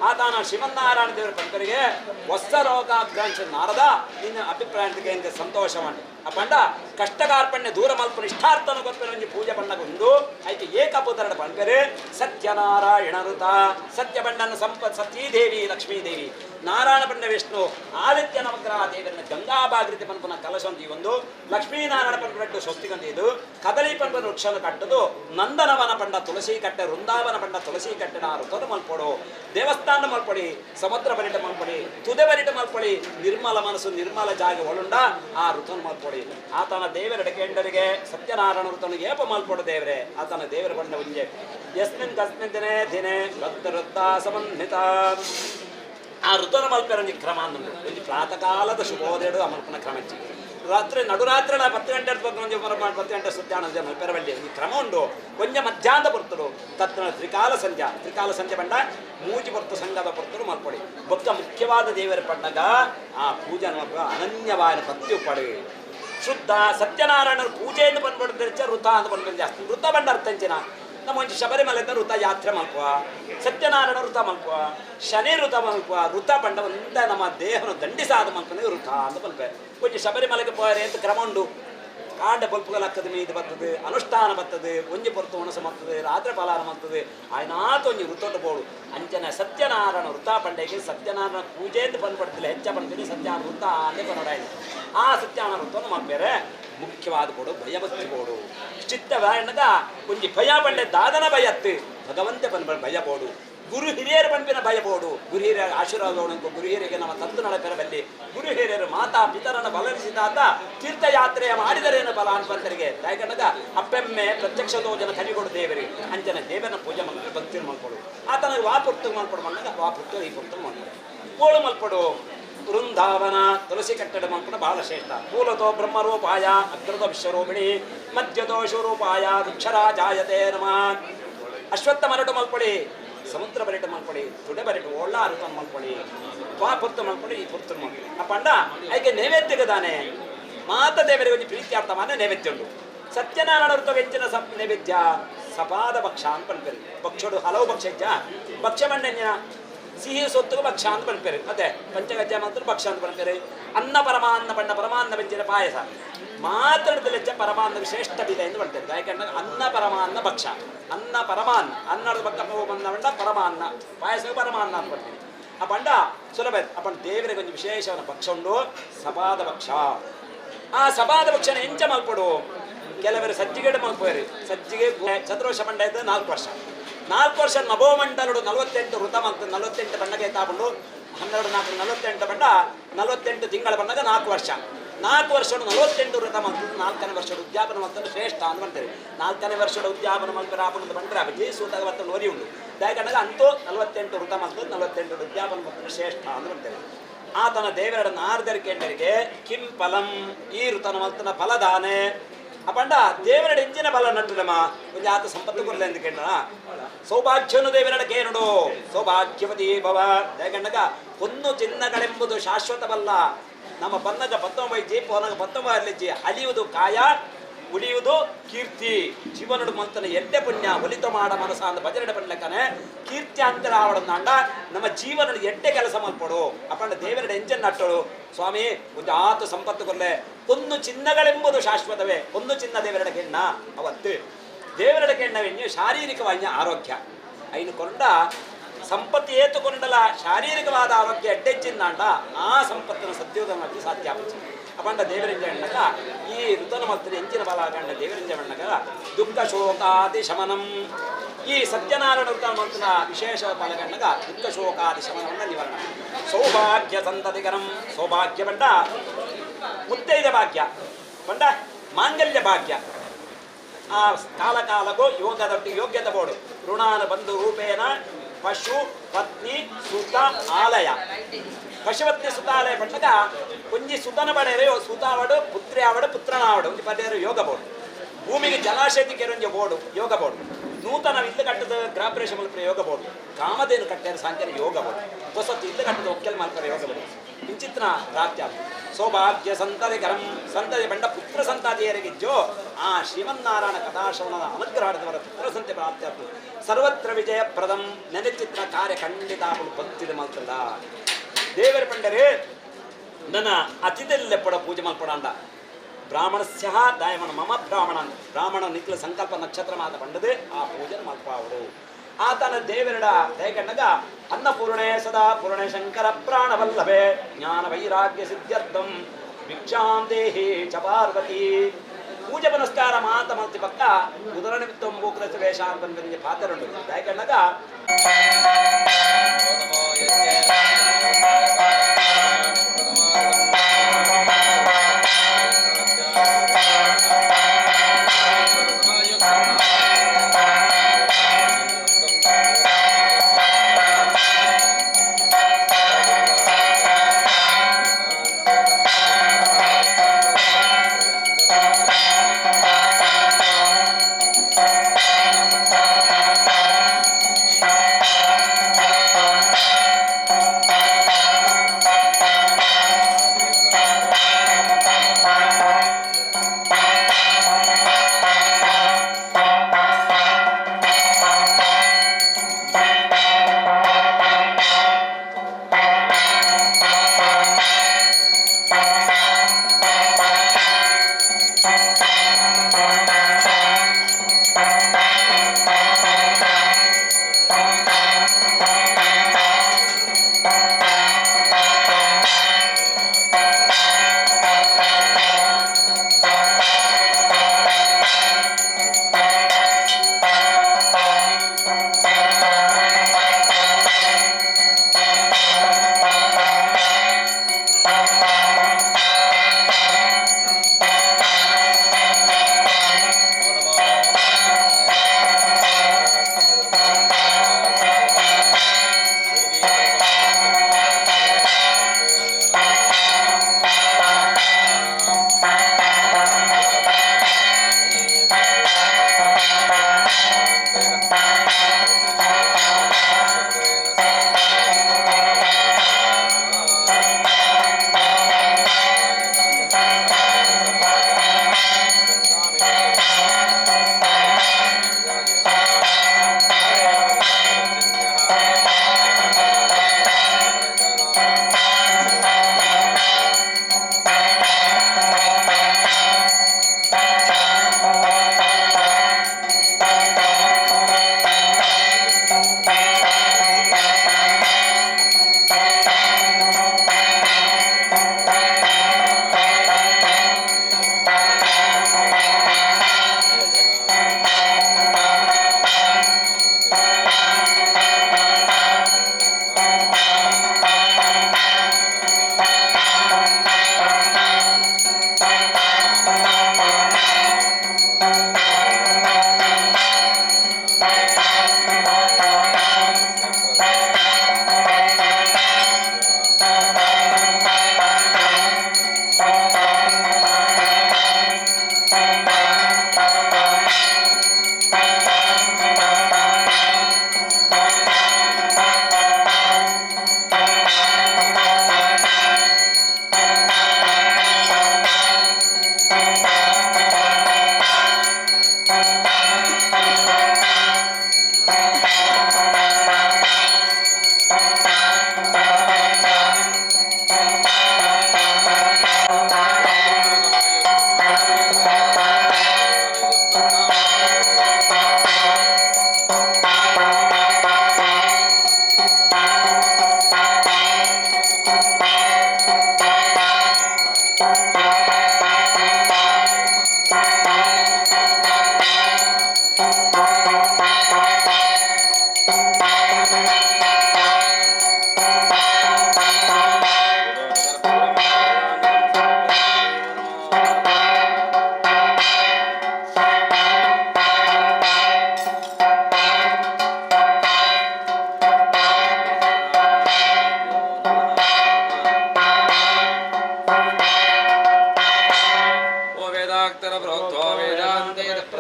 ಆತನ ಶಿವನಾರಾಯಣ ದೇವರ ಪಂಪರಿಗೆ ಹೊಸ ರೋಗಾಗ್ರಾಂಶ ನಾರದ ನಿನ್ನ ಅಭಿಪ್ರಾಯಕ್ಕೆ ಸಂತೋಷ ಮಾಡಿ ಆ ಪಂಡ ಕಷ್ಟಕಾರ್ಪಣ್ಯ ದೂರ ಮಲ್ಪ ನಿಷ್ಠಾರ್ಥನ ಗೊತ್ತಿರೋ ಪೂಜೆ ಬಣ್ಣಗೊಂದು ಐಕೆ ಏಕಪುತ್ರನ ಪಂಪೆರೆ ಸತ್ಯನಾರಾಯಣ ಋತ ಸತ್ಯ ಬಣ್ಣನ ಸಂಪ ಸತೀದೇವಿ ಲಕ್ಷ್ಮೀದೇವಿ ನಾರಾಯಣ ಪಂಡ ವಿಷ್ಣು ಆದಿತ್ಯ ನವಗ್ರಹ ದೇವರನ್ನ ಗಂಗಾಭಾಗೃತಿ ಪಂಪನ ಕಲಶಂತಿ ಒಂದು ಲಕ್ಷ್ಮೀನಾರಾಯಣ ಪಂಪನಟ್ಟು ಸ್ವಸ್ತಿಗಂತ ಇದು ಕದಲಿ ಪಂಪನ ವೃಕ್ಷನ ಕಟ್ಟದು ನಂದನವನ ಪಂಡ ತುಳಸಿ ಕಟ್ಟೆ ವೃಂದಾವನ ಪಂಡ ತುಳಸಿ ಕಟ್ಟಡ ಋತದ ಮಲ್ಪಡು ದೇವಸ್ಥಾನ ಮಲ್ಪಡಿ ಸಮುದ್ರ ಬರಿಟ ಮಲ್ಪಡಿ ತುದೆ ಬರಿಟ ಮಲ್ಪಡಿ ನಿರ್ಮಲ ಮನಸ್ಸು ನಿರ್ಮಲ ಜಾಗ ಒಳುಂಡ ಆ ಋತನ ಮಲ್ಪಡಿ ಆತನ ದೇವರ ಕೆಂಡರಿಗೆ ಸತ್ಯನಾರಾಯಣ ಋತನು ಏಪ ಮಲ್ಪಡು ದೇವರೇ ಆತನ ದೇವರ ಬಣ್ಣ ಒಂಜೆ ಯಸ್ಮಿನ್ ಕಸ್ಮಿನ್ ದಿನೇ ದಿನೇ ವೃತ್ತ ಸಮನ್ವಿತ ಆ ಋತನ ಮಲ್ಪೆರ ಒಂಜಿ ಕ್ರಮ ಅಂದು ಒಂಜಿ ಪ್ರಾತಃಕಾಲದ ಶುಭೋದಯಡು ಆ ಮಲ್ಪನ ಕ್ರಮ ರಾತ್ರಿ ನಡುರಾತ್ರಿ 10 ಗಂಟೆ ಒಂಜಿ 10 ಗಂಟೆ ಸುತ್ತಾಣ ಮಲ್ಪೆರವಳ್ಳಿ ಈ ಕ್ರಮ ಉಂಡು ಕೊಂಚ ಮಧ್ಯಾಹ್ನ ಬರ್ತಡು ತತ್ರ ತ್ರಿಕಾಲ ಸಂಧ್ಯಾ ತ್ರಿಕಾಲ ಸಂಧ್ಯೆ ಪಂಡ ಮೂಜಿ ಪೊರ್ತು ಸಂಘದ ಪೊರ್ತುಡು ಮಲ್ಪೊಡಿ ಬೊಕ್ಕ ಮುಖ್ಯವಾದ ದೇವರ ಪಂಡಗ ಆ ಪೂಜೆ ಅನನ್ಯವಾದ ಭಕ್ತಿ ಉಪ್ಪಡು ಶುದ್ಧ ಸತ್ಯನಾರಾಯಣರು ಪೂಜೆಯನ್ನು ಬಂದ್ಬಿಡ್ತಾರೆ ವೃತ ಅಂತ ಬಂದ್ಬಿಟ್ಟು ಜಾಸ್ತಿ ವೃತ ಬಂಡ ಅರ್ಥಂಚಿನ ನಮ್ಮ ಒಂಜಿ ಶಬರಿಮಲೆದ ವೃತ ಯಾತ್ರೆ ಮಲ್ಪುವ ಸತ್ಯನಾರಾಯಣ ವೃತ ಮಲ್ಪುವ ಶನಿ ವೃತ ಮಲ್ಪುವ ವೃತ ಬಂಡ ಒಂದ ನಮ್ಮ ದೇಹನ ದಂಡಿಸಾದ ಮಲ್ಪನೆ ವೃತ ಅಂತ ಮಲ್ಪೆ ಒಂಜಿ ಶಬರಿಮಲೆಗೆ ಪೋಯರೆ ಅಂತ ಕ್ರಮ ಉಂಡು ಕಾಂಡ ಬಲ್ಪುಗಳ ಹಾಕದ ಮೀದು ಬರ್ತದೆ ಅನುಷ್ಠಾನ ಬರ್ತದೆ ಒಂಜಿ ಪೊರ್ತು ಒಣಸು ಮಾಡ್ತದೆ ರಾತ್ರಿ ಫಲಾರ ಮಾಡ್ತದೆ ಆಯ್ನಾತ ಒಂಜಿ ವೃತ್ತೊಟ್ಟು ಬೋಡು ಅಂಚನೆ ಸತ್ಯನಾರಾಯಣ ವೃತ ಪಂಡೆಗೆ ಸತ್ಯನಾರಾಯಣ ಪೂಜೆ ಅಂತ ಬಂದ್ಬಿಡ್ತಿಲ್ಲ ಹೆಚ್ಚ ಬಂದಿನಿ ಸತ್ಯನಾರಾಯಣ ವೃತ ಅಂದೇ ಬರೋಡಾಯ್ತು ಆ ಸತ್ಯನಾರಾಯಣ ವೃತ್ತವನ್ನು ಮಾಡ್ಬೇರೆ ಮುಖ್ಯವಾದ ಬೋಡು ಭಯಭಕ್ತಿ ಬೋಡು ಚಿತ್ತ ವಾಯಣದ ಒಂಜಿ ಭಯ ಬಂಡೆ ದಾದನ ಭಯತ್ತು ಭಗವಂತ ಬಂದ ಭಯ ಬೋಡು ಗುರು ಹಿರಿಯರು ಪಂಪಿನ ಭಯ ಬೋಡು ಗುರು ಹಿರಿಯರ ಆಶೀರ್ವಾದ ಗುರು ಹಿರಿಯರಿಗೆ ನಮ್ಮ ತತ್ತು ನಡಪೆರ ಬಲ್ಲಿ ಗುರು ಹಿರಿಯರು ಮಾತಾ ಪಿತರನ ಬಲರಿಸಿದಾತ ತೀರ್ಥಯಾತ್ರೆಯ ಮಾಡಿದರೇನು ಬಲ ಅನ್ಪಂತರಿಗೆ ತಾಯ್ಕಂಡಗ ಅಪ್ಪೆಮ್ಮೆ ಪ್ರತ್ಯಕ್ಷ ಜನ ಕಲಿಕೊಡು ದೇವರಿಗೆ ಅಂಚನೆ ದೇವರನ್ನ ಪೂಜೆ ಮಾಡ್ಕೊಂಡು ಭಕ್ತಿ ಮಾಡ್ಕೊಡು ಆತನ ವಾ ಪುರ್ತು ಮಾಡ್ಕೊಡು ಮಣ್ಣಾಗ ವಾ ಪುರ್ತು ಈ ಪುರ್ತು ಮಾಡ್ಕೊಡು ಕೋಳು ಮಲ್ಪಡು ವೃಂದಾವನ ತುಳಸಿ ಕಟ್ಟಡ ಮಲ್ಪಡ ಬಹಳ ಶ್ರೇಷ್ಠ ಮೂಲತೋ ಬ್ರಹ್ಮರೂಪಾಯ ಅಗ್ರತೋ ವಿಶ್ವರೂಪಿಣಿ ಮಧ್ಯತೋ ಶಿವರೂಪಾಯ ವೃಕ್ಷರಾಜಾಯತೆ ನಮಃ ಅಶ್ವತ್ಥ ಮರಟು ಮಲ್ಪಡಿ ಸಮುದ್ರ ಬರಿಟ ಮಲ್ಪಡಿ ತುಡೆ ಬರಿಟ ಒಳ್ಳ ಅರುತ ಮಲ್ಪಡಿ ತ್ವಾ ಪುರ್ತು ಮಲ್ಪಡಿ ಈ ಪುರ್ತು ಮಲ್ಪಡಿ ಆ ಪಂಡ ಐಕೆ ನೈವೇದ್ಯಗದಾನೆ ಮಾತ ದೇವರಿಗೆ ಒಂಜಿ ಪ್ರೀತ್ಯಾರ್ಥ ಮಾನ ನೈವೇದ್ಯ ಉಂಡು ಸತ್ಯನಾರಾಯಣ ವೃತ ವ್ಯಂಜನ ನೈವೇದ್ಯ ಸಪಾದ ಭಕ್ಷ ಅಂತ ಪನ್ಪೇರು ಭಕ್ಷಡು ಹಲವು ಭಕ್ಷ ಇಜ್ಜ ಭಕ್ಷ ಮಂಡನ್ಯ ಸಿಹಿ ಸೊತ್ತಿಗೆ ಭಕ್ಷ ಅಂತ ಪನ್ಪೇರು ಅದೇ ಪಂಚಗಜ್ಜ ಮಾತ್ರ ಭಕ್ಷ ಅಂತ ಪನ್ಪೇರು ಅನ್ನ ಪರಮಾನ್ನ ಬಣ್ಣ ಪರಮಾನ್ನ ವ್ಯಂಜನ ಪಾಯಸ ಮಾತಾಡದಲೆಚ್ಚ ಪರಮಾನ್ನ ಶ್ರೇಷ್ಠ ಬಿದೆ ಎಂದು ಮಾಡ್ತಾರೆ ಯಾಕೆಂದ್ರೆ ಅನ್ನ ಪರಮಾನ್ನ ಭಕ್ಷ ಅನ್ನ ಪರಮಾನ್ನ ಅನ್ನದ ಪಕ್ಕ ಬಂದ ಬಂಡ ಪರಮಾನ್ನ ಪಾಯಸ ಪರಮಾನ್ನ ಅಂತ ಬರ್ತೀನಿ ಆ ಬಂಡ ಸುಲಭ ಅಪ್ಪಣ ದೇವರಿಗೆ ಒಂದು ವಿಶೇಷವಾದ ಭಕ್ಷ ಉಂಡು ಸಪಾದ ಭಕ್ಷ ಆ ಸಪಾದ ಭಕ್ಷನ ಎಂಚ ಮಲ್ಪಡು ಕೆಲವರು ಸಜ್ಜಿಗೆ ಮಲ್ಪೋರು ಸಜ್ಜಿಗೆ ಚತುರ್ವರ್ಷ ಬಂಡ ಇದ್ದ 4 ವರ್ಷ 4 ವರ್ಷ ನಭೋಮಂಡಲಡು 48 ವೃತ ಮಂತ 48 ಬಣ್ಣಗೆ ತಾಪಂಡು 12 4 48 ಬಂಡ 48 ತಿಂಗಳ ಬಂದಾಗ 4 ವರ್ಷ 4 ವರ್ಷ 48 ವೃತ ಮಾಡ್ತದೆ 4ನೇ ವರ್ಷದ ಉದ್ಯಾಪನ ಮಾಡ್ತಾರೆ ಶ್ರೇಷ್ಠ ಅಂತ ಮಾಡ್ತಾರೆ 4ನೇ ವರ್ಷದ ಉದ್ಯಾಪನ ಮಾಡ್ತಾರೆ ಆಪನದ ಬಂದರೆ ಅಭಿಜಿ ಸೂತಾಗ ಬರ್ತಾರೆ ಓರಿ ಉಂಡು ದಯಕಂಡಾಗ ಅಂತೂ 48 ವೃತ ಮಾಡ್ತದೆ 48 ಉದ್ಯಾಪನ ಮಾಡ್ತಾರೆ ಶ್ರೇಷ್ಠ ಅಂತ ಮಾಡ್ತಾರೆ ಆತನ ದೇವರ ನಾರದರಿಕೆಂಡರಿಗೆ ಕಿಂ ಫಲಂ ಈ ಋತನ ಮಲ್ತನ ಫಲದಾನೆ ಅಪಂಡ ದೇವರ ಎಂಜಿನ ಫಲ ನಟ್ಟುಲಮ್ಮ ಒಂಜಿ ಆತ ಸಂಪತ್ತು ಕೊರಲೆ ಅಂತ ಕೇಳ ಸೌಭಾಗ್ಯನು ದೇವರಡ ಕೇನುಡು ಸೌಭಾಗ್ಯವತಿ ಭವ ದಯಕಂಡಗ ಹೊನ್ನು ಚಿನ್ನಗಳೆಂಬುದು ಶಾಶ್ವತವಲ್ಲ ನಮ್ಮ ಬನ್ನಗ 19 ಜಿ ಪೋನಗ 19 ಅಲಿಯುವುದು ಕಾಯ ಉಳಿಯುವುದು ಕೀರ್ತಿ ಜೀವನಡು ಮಂತನ ಎಡ್ಡೆ ಪುಣ್ಯ ಒಲಿತ ಮಾಡ ಮನಸ ಅಂದ ಭಜನೆ ಪಣ್ಣಕನೆ ಕೀರ್ತಿ ಅಂತರ ಆವಡಂದಾಂಡ ನಮ್ಮ ಜೀವನದ ಎಡ್ಡೆ ಕೆಲಸ ಮಲ್ಪಡು ಅಪ್ಪಂಡ ದೇವರಡ ಎಂಜನ್ ನಟ್ಟಳು ಸ್ವಾಮಿ ಒಂದು ಆತು ಸಂಪತ್ತು ಕೊರ್ಲೆ ಒಂದು ಚಿನ್ನಗಳೆಂಬುದು ಶಾಶ್ವತವೇ ಒಂದು ಚಿನ್ನ ದೇವರಡ ಕೆಣ್ಣ ಅವತ್ತು ದೇವರಡ ಕೆಣ್ಣವೆಣ್ಣು ಶಾರೀರಿಕವಾಗಿ ಆರೋಗ್ಯ ಐನು ಕೊಂಡ ಸಂಪತ್ತು ಏತುಕೊಂಡಲ ಶಾರೀರಿಕವಾದ ಆರೋಗ್ಯ ಎಡ್ಡೆಚ್ಚಿಂದಾಂಡ ಆ ಸಂಪತ್ತನ್ನು ಸದ್ಯೋಗ ಮಾಡಲಿ ಸಾಧ್ಯ ಆಪಚ್ಚು ಅಪಂಡ ದೇವರಂಜ ಅಣ್ಣಗ ಈ ಋತನ ಮತ್ತು ಎಂಚಿನ ಬಲ ಕಂಡ ದೇವರಂಜ ಅಣ್ಣಗ ದುಃಖ ಶೋಕಾದಿ ಶಮನಂ ಈ ಸತ್ಯನಾರಾಯಣ ವೃತ ಮಂತ್ರನ ವಿಶೇಷ ಫಲಗಣ್ಣಗ ದುಃಖ ಶೋಕಾದಿ ಶಮನವನ್ನು ನಿವಾರಣ ಸೌಭಾಗ್ಯ ಸಂತತಿಕರಂ ಸೌಭಾಗ್ಯ ಬಂಡ ಮುತ್ತೈದ ಭಾಗ್ಯ ಬಂಡ ಮಾಂಗಲ್ಯ ಭಾಗ್ಯ ಆ ಕಾಲ ಕಾಲಕ್ಕೂ ಯೋಗದೊಟ್ಟಿಗೆ ಯೋಗ್ಯತೆ ಬೋಡು ಋಣಾನ ಬಂಧು ರೂಪೇಣ ಪಶು ಪತ್ನಿ ಸುತ ಆಲಯ ಪಶುಪತ್ನಿ ಸುತಾಲಯ ಪಟ್ಟಗ ಒಂಜಿ ಸುತನ ಬಡೆಯರು ಸುತಾವಡು ಪುತ್ರಿ ಆವಡು ಪುತ್ರನಾವಡು ಒಂಜಿ ಪಡೆಯರು ಯೋಗ ಬೋರ್ಡು ಭೂಮಿಗೆ ಜಲಾಶಯಕ್ಕೆ ಒಂಜಿ ಬೋರ್ಡು ಯೋಗ ಬೋರ್ಡು ನೂತನ ಇಲ್ಲು ಕಟ್ಟದ ಗ್ರಾಪರೇಷನ್ ಮಲ್ಪರ ಯೋಗ ಬೋರ್ಡು ಕಾಮಧೇನು ಕಟ್ಟೆಯರು ಸಾಂಖ್ಯರ ಯೋಗ ಬೋರ್ಡು ಹೊಸತ್ತು ಇಲ್ಲು ಕಟ್ಟದ ಒಕ್ಕೆಲ್ ಮಲ್ಪರ ಯೋಗ ಬೋರ್ಡು ಇಂಚಿತ್ನ ಪ್ರಾಪ್ತ್ಯ ಸೌಭಾಗ್ಯ ಸಂತತಿಕರಂ ಸಂತತಿ ಬಂಡ ಪುತ್ರ ಸಂತಾತಿಯರಿಗಿಜ್ಜೋ ಆ ಶ್ರೀಮನ್ನಾರಾಯಣ ಕಥಾಶ್ರವಣದ ಅನುಗ್ರಹದವರ ಪುತ್ರ ಸಂತೆ ಪ್ರಾಪ್ತ್ಯಾತು ಸರ್ವತ್ರ ವಿಜಯ ಪ್ರದಂ ನೆನೆಚಿತ್ರ ಕಾರ್ಯ ಖಂಡಿತ ಭಕ್ತಿದ ಮಲ್ತಲ್ಲ ದೇವರ ಪಂಡರೇ ನನ್ನ ಅತಿಥಿಯಲ್ಲೆಪ್ಪಡ ಪೂಜೆ ಮಲ್ಪಡ ಅಂದ ಬ್ರಾಹ್ಮಣಸ್ಯ ದಾಯಮನ ಮಮ ಬ್ರಾಹ್ಮಣ ಬ್ರಾಹ್ಮಣ ನಿಖಿಲ ಸಂಕಲ್ಪ ನಕ್ಷತ್ರ ಮಾತ ಪಂಡದೆ ಆ ಪೂಜೆ ಮಲ್ಪಾವಡು ಆತನ ದೇವರಡ ದಯಕಣ್ಣಗ ಅನ್ನಪೂರ್ಣೆ ಸದಾ ಪೂರ್ಣೆ ಶಂಕರ ಪ್ರಾಣವಲ್ಲಭೆ ಜ್ಞಾನ ವೈರಾಗ್ಯ ಸಿದ್ಧ್ಯರ್ಥಂ ಭಿಕ್ಷಾಂ ದೇಹಿ ಚ ಪಾರ್ವತಿ ಪೂಜೆ ಪುನಸ್ಕಾರ ಮಾತ ಮಲ್ತಿ ಪಕ್ಕ ಉದರ ನಿಮಿತ್ತಂ ಗೋಕುಲ ವೇಷ ಬಂದ ಪಾತ್ರರುಂಡು ದಯಕಣ್ಣಗ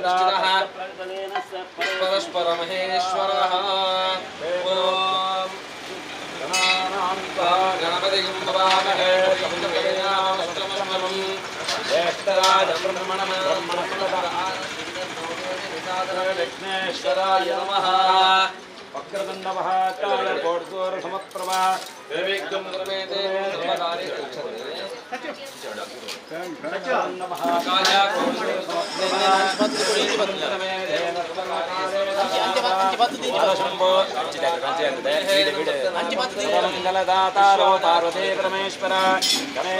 ಪ್ರತಿಷ್ಠಿತಃ ಪರಸ್ಪರ ಮಹೇಶ್ವರಃ. ಓಂ ಗಣಪತಿಂ ಭವಾಮಹೇ ವಿಘ್ನೇಶ್ವರಾಯ ನಮಃ. ವಕ್ರತುಂಡ ಮಹಾಕಾಯ ಕೋಟ್ಸೂರ್ಯ ಸಮಪ್ರಭಾ ಮಂಗಲದಾತಾರೋ ಪಾರ್ವತಿ ಪರಮೇಶ್ವರ ಗಣೇಶ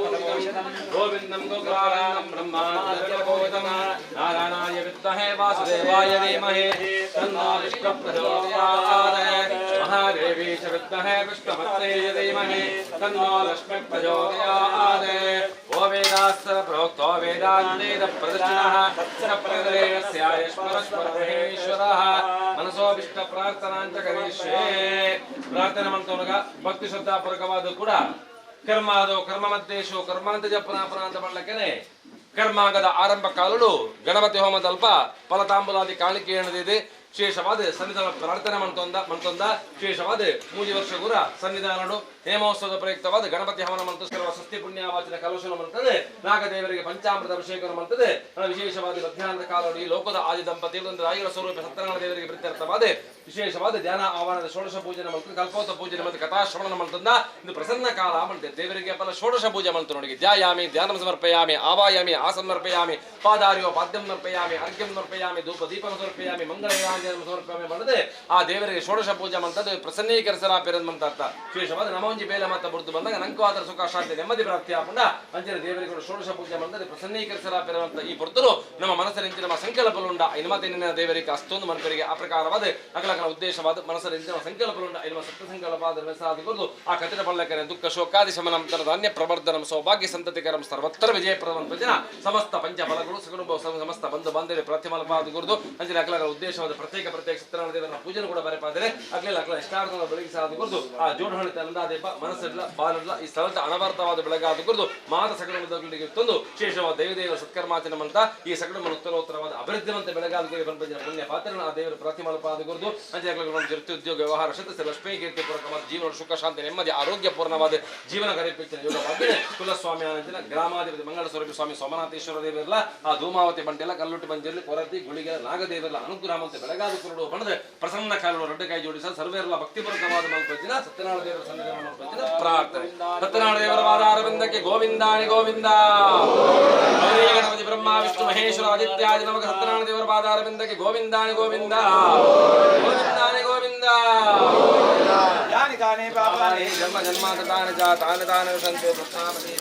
गोविंदं गोपालं ब्रह्मानन्दं नारायणाय विद्महे वासुदेवाय धीमहि तन्नो विष्णुः प्रचोदयात्. महादेवी च विद्महे विष्णुपत्न्यै धीमहि तन्नो लक्ष्मीः प्रचोदयात्. ओ वेदास्स प्रोक्तो वेदान्तेन प्रतिष्ठितः प्रदरेणस्यायश्वरस्वरमहेश्वरः मनसो विष्णु ಪ್ರಾರ್ಥನಾಂಚ ಕರಿಷ್ಯೆ. ಪ್ರಾರ್ಥನೆ ಮಂತವನಗ ಭಕ್ತಿ ಶ್ರದ್ಧಾಪೂರ್ವಕವಾದ ಕೂಡ ಕರ್ಮಾದೋ ಕರ್ಮ ಮಧ್ಯೇಶು ಕರ್ಮಾಂತಜ ಪುನಃ ಅಂತ ಮಾಡಲಿಕ್ಕೇನೆ ಕರ್ಮಾಂಗದ ಆರಂಭ ಕಾಲಲು ಗಣಪತಿ ಹೋಮದಲ್ಪ ಫಲತಾಂಬುಲಾದಿ ಕಾಣಿಕೆ ಎಣದಿದೆ. ಶೇಷವಾದ ಸನ್ನಿಧಾನ ಪ್ರಾರ್ಥನೆ ಮಂತೊಂದ ಶೇಷವಾದ ಮೂಜಿ ವರ್ಷ ಗುರ ಸನ್ನಿಧಾನಡು ನೇಮೋತ್ಸವದ ಪ್ರಯುಕ್ತವಾದ ಗಣಪತಿ ಹವನ ಮಂತ್ರ ಸ್ವಸ್ತಿ ಪುಣ್ಯವಾಚನ ಕಲಶನ ಮಂತದೆ ನಾಗದೇವರಿಗೆ ಪಂಚಾಮೃತ ಅಭಿಷೇಕವನ್ನು ಮಂತದೆ. ವಿಶೇಷವಾದ ಮಧ್ಯಾಹ್ನದ ಕಾಲಡು ಈ ಲೋಕದ ಆದಿ ದಂಪತಿ ಒಂದು ರಾಯರ ಸ್ವರೂಪ ಸತ್ಯನಾರಾಯಣ ದೇವರಿಗೆ ಪ್ರೀತ್ಯರ್ಥವಾದ ವಿಶೇಷವಾದ ಧ್ಯಾನ ಆಹ್ವಾನದ ಷೋಡಶ ಪೂಜನೆ ಮಂತ್ರ ಕಲ್ಪೋತ ಪೂಜನೆ ಮತ್ತು ಕಥಾಶ್ರವಣ ಮಂತಂದ ಇದು ಪ್ರಸನ್ನ ಕಾಲ ಮಂತೆ ದೇವರಿಗೆ ಫಲ ಷೋಡಶ ಪೂಜೆ ಮಂತು ನೋಡಿ. ಧ್ಯಾಯಾಮಿ ಧ್ಯಾನಂ ಸಮರ್ಪಯಾಮಿ ಆವಾಯಾಮಿ ಆಸಮರ್ಪಯಾಮಿ ಪಾದಾರ್ಯೋ ಪಾದ್ಯಂ ಸಮರ್ಪಯಾಮಿ ಅರ್ಘ್ಯಂ ಸಮರ್ಪಯಾಮಿ ಧೂಪ ದೀಪಂ ಸಮರ್ಪಯಾಮಿ ಮಂಗಳ ಸಮರ್ಪಯಾಮಿ ಮಾಡದೆ ಆ ದೇವರಿಗೆ ಷೋಡಶ ಪೂಜೆ ಮಂತದ್ದು ಪ್ರಸನ್ನೀಕರಿಸರ ಪೆರದ್ ಅರ್ಥ. ವಿಶೇಷವಾದ ನಮೋಂಜಿ ಬೇಲ ಮತ್ತ ಬುರ್ದು ಬಂದಾಗ ನಂಕು ಆದರ ಸುಖ ಶಾಂತಿ ನೆಮ್ಮದಿ ಪ್ರಾಪ್ತಿ ಆಪುಂಡ ಅಂಚಿನ ದೇವರಿಗೆ ಷೋಡಶ ಪೂಜೆ ಮಂತದ್ದು ಪ್ರಸನ್ನೀಕರಿಸರ ಪೆರವಂತ ಈ ಪೊರ್ತರು ನಮ್ಮ ಮನಸ್ಸಿನ ನಮ್ಮ ಸಂಕಲ್ಪಲುಂಡ ಇನ್ಮತ್ತೆ ದೇವರಿಗೆ ಅಷ್ಟೊಂದು ಮನಪರಿಗೆ ಆ ಪ್ರಕಾರವಾದ ಅಗಲಕನ ಉದ್ದೇಶವಾದ ಮನಸ್ಸಿನ ನಮ್ಮ ಸಂಕಲ್ಪಲುಂಡ ಇನ್ನು ಸತ್ಯ ಸಂಕಲ್ಪಾದ ಸಾಧಿಕೊಂಡು ಆ ಕಥಿನ ಪಳ್ಳಕನೆ ದುಃಖ ಶೋಕಾದಿ ಶಮನಂ ಧಾನ್ಯ ಪ್ರವರ್ಧನಂ ಸೌಭಾಗ್ಯ ಸಂತತಿಕರಂ ಸರ್ವತ್ರ ವಿಜಯ ಪ್ರದಂ ಜನ ಸಮಸ್ತ ಪಂಚ ಫಲಗಳು ಸಕುಟುಂಬ ಸಮಸ್ತ ಬಂಧು ಬಾಂಧವ್ಯ ಪ್ರತಿಮಲಪಾದ ಗುರುದು ಅಂಚಿನ ಅಗಲಕನ ಉದ್ದೇಶವಾದ ಪ್ರತ್ಯೇಕ ಪ್ರತ್ಯೇಕ ಸತ್ಯನಾರಾಯಣ ದೇವರ ಪೂಜೆ ಕೂಡ ಬರೆಪಾದರೆ ಅಗ್ಲಿಲ್ಲ ಅಗ್ಲ ಇಷ್ಟಾರ್ಥದ ಬೆಳಗ್ಗೆ ಸಾಧ ಗುರುದು ಆ ಜೋಡಹೊಳಿ ತಂದಾದೀಪ ಮನಸ್ಸಿಡ್ಲ ಬಾಲಿಡ್ಲ ಈ ಸ್ಥಳದ ಅನವರ್ಥವಾದ ಬೆಳಗಾದ ಗುರುದು ಮಾತ ಸಕಲ ತಂದು ಶೇಷವಾದ ದೈವದೇವರ ಸತ್ಕರ್ಮಾಚನ ಮಂತ ಈ ಸಕಲ ಉತ್ತರೋತ್ತರವಾದ ಅಭಿವೃದ್ಧಿವಂತ ಬೆಳಗಾದ ಗುರು ಪುಣ್ಯ ಪಾತ್ರನ ಆ ದೇವರ ಪ್ರತಿಮಲಪಾದ ಗುರುದು ಅಂಚಿನ ಉದ್ಯೋಗ ವ್ಯವಹಾರ ಶತ ಲಕ್ಷ್ಮೀ ಕೀರ್ತಿ ಪೂರ್ವಕವಾದ ಜೀವನ ಸುಖ ಶಾಂತಿ ನೆಮ್ಮದಿ ಆರೋಗ್ಯ ಪೂರ್ಣವಾದ ಜೀವನ ಕರೆಪಿಚ್ಚಿನ ಯೋಗ ಭಾಗ್ಯ ಕುಲಸ್ವಾಮಿ ಆನಂದಿನ ಗ್ರಾಮಾಧಿಪತಿ ಮಂಗಳ ಸ್ವರೂಪಿ ಸ್ವಾಮಿ ಸೋಮನಾಥೇಶ್ವರ ದೇವರಲ್ಲ ಆ ಧೂಮಾವತಿ ಬಂಡೆಲ್ಲ ಕಲ್ಲುಟ್ಟಿ ಬಂಜಲ್ಲಿ ಕೊರತಿ ಗುಳಿಗೆಲ ನಾಗದೇವರಲ್ಲ ಅನುಗ್ರಹ ಮಂತೆ ಬೆಳಗಾದ ಕುರುಡು ಬಣದ ಪ್ರಸನ್ನ ಕಾಲುಗಳು ರಡ್ಡ ಕೈ ಜೋಡಿಸ ಸರ್ವೇರಲ್ಲ ಭಕ್ತಿಪೂರ್ವಕವಾದ ಮಲ್ಪಚ್ಚಿನ ಸತ್ಯನಾರಾಯಣ ದೇವರ ಸನ್ನಿಧಾನ ಮಲ್ಪಚ್ಚಿನ ಪ್ರಾರ್ಥನೆ. ಸತ್ಯನಾರಾಯಣ ದೇವರ ವಾದ ಅರವಿಂದಕ್ಕೆ ಗೋವಿಂದಾನಿ ಗೋವಿಂದ. ಗೌರಿ ಗಣಪತಿ ಬ್ರಹ್ಮ ವಿಷ್ಣು ಮಹೇಶ್ವರ ಆದಿತ್ಯಾದಿ ನಮಕ ಸತ್ಯನಾರಾಯಣ ದೇವರ ಪಾದ ಅರವಿಂದಕ್ಕೆ ಗೋವಿಂದಾನಿ ಗೋವಿಂದ ಗೋವಿಂದಾನಿ ಗೋವಿಂದ. ಯಾನಿ ಕಾನಿ ಪಾಪಾನಿ ಜನ್ಮ ಜನ್ಮಾಂತ ತಾನ ಜಾ ತಾನ ತಾನ ಸಂತೆ ಪ್ರಸ್ತಾಪತಿ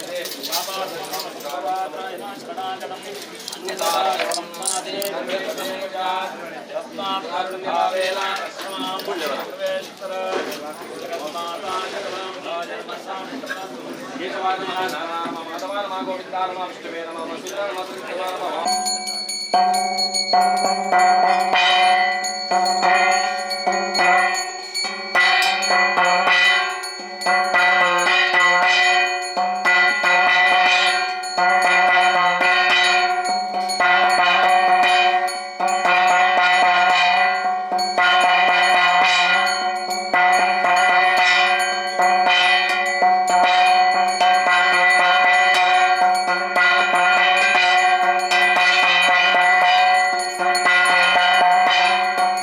ಕೇಶವಾಯ ನಮಃ ನಾರಾಯಣ ಮಾಧವಾಯ ನಮಃ ಗೋವಿಂದಾಯ ನಮಃ ವಿಷ್ಣುವೇ ನಮಃ ಮಧುಸೂದನಾಯ ನಮಃ ತ್ರಿವಿಕ್ರಮಾಯ ನಮಃ.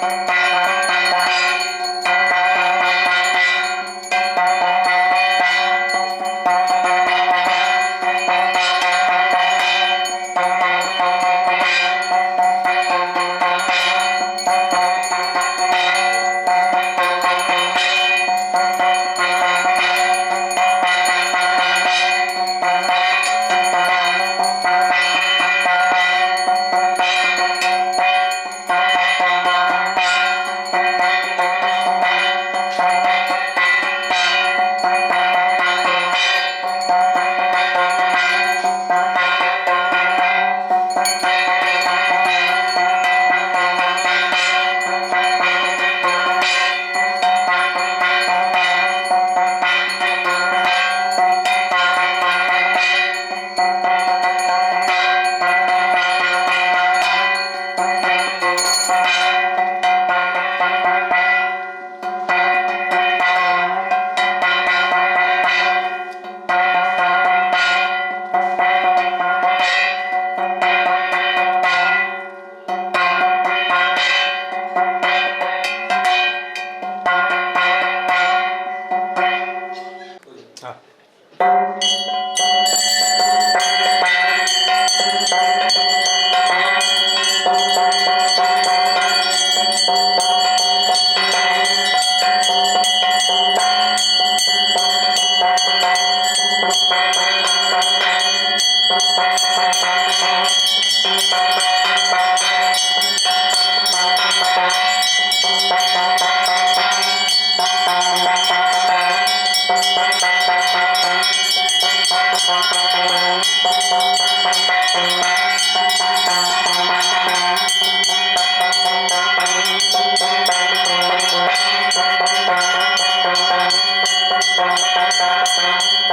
Thank you. Thank you.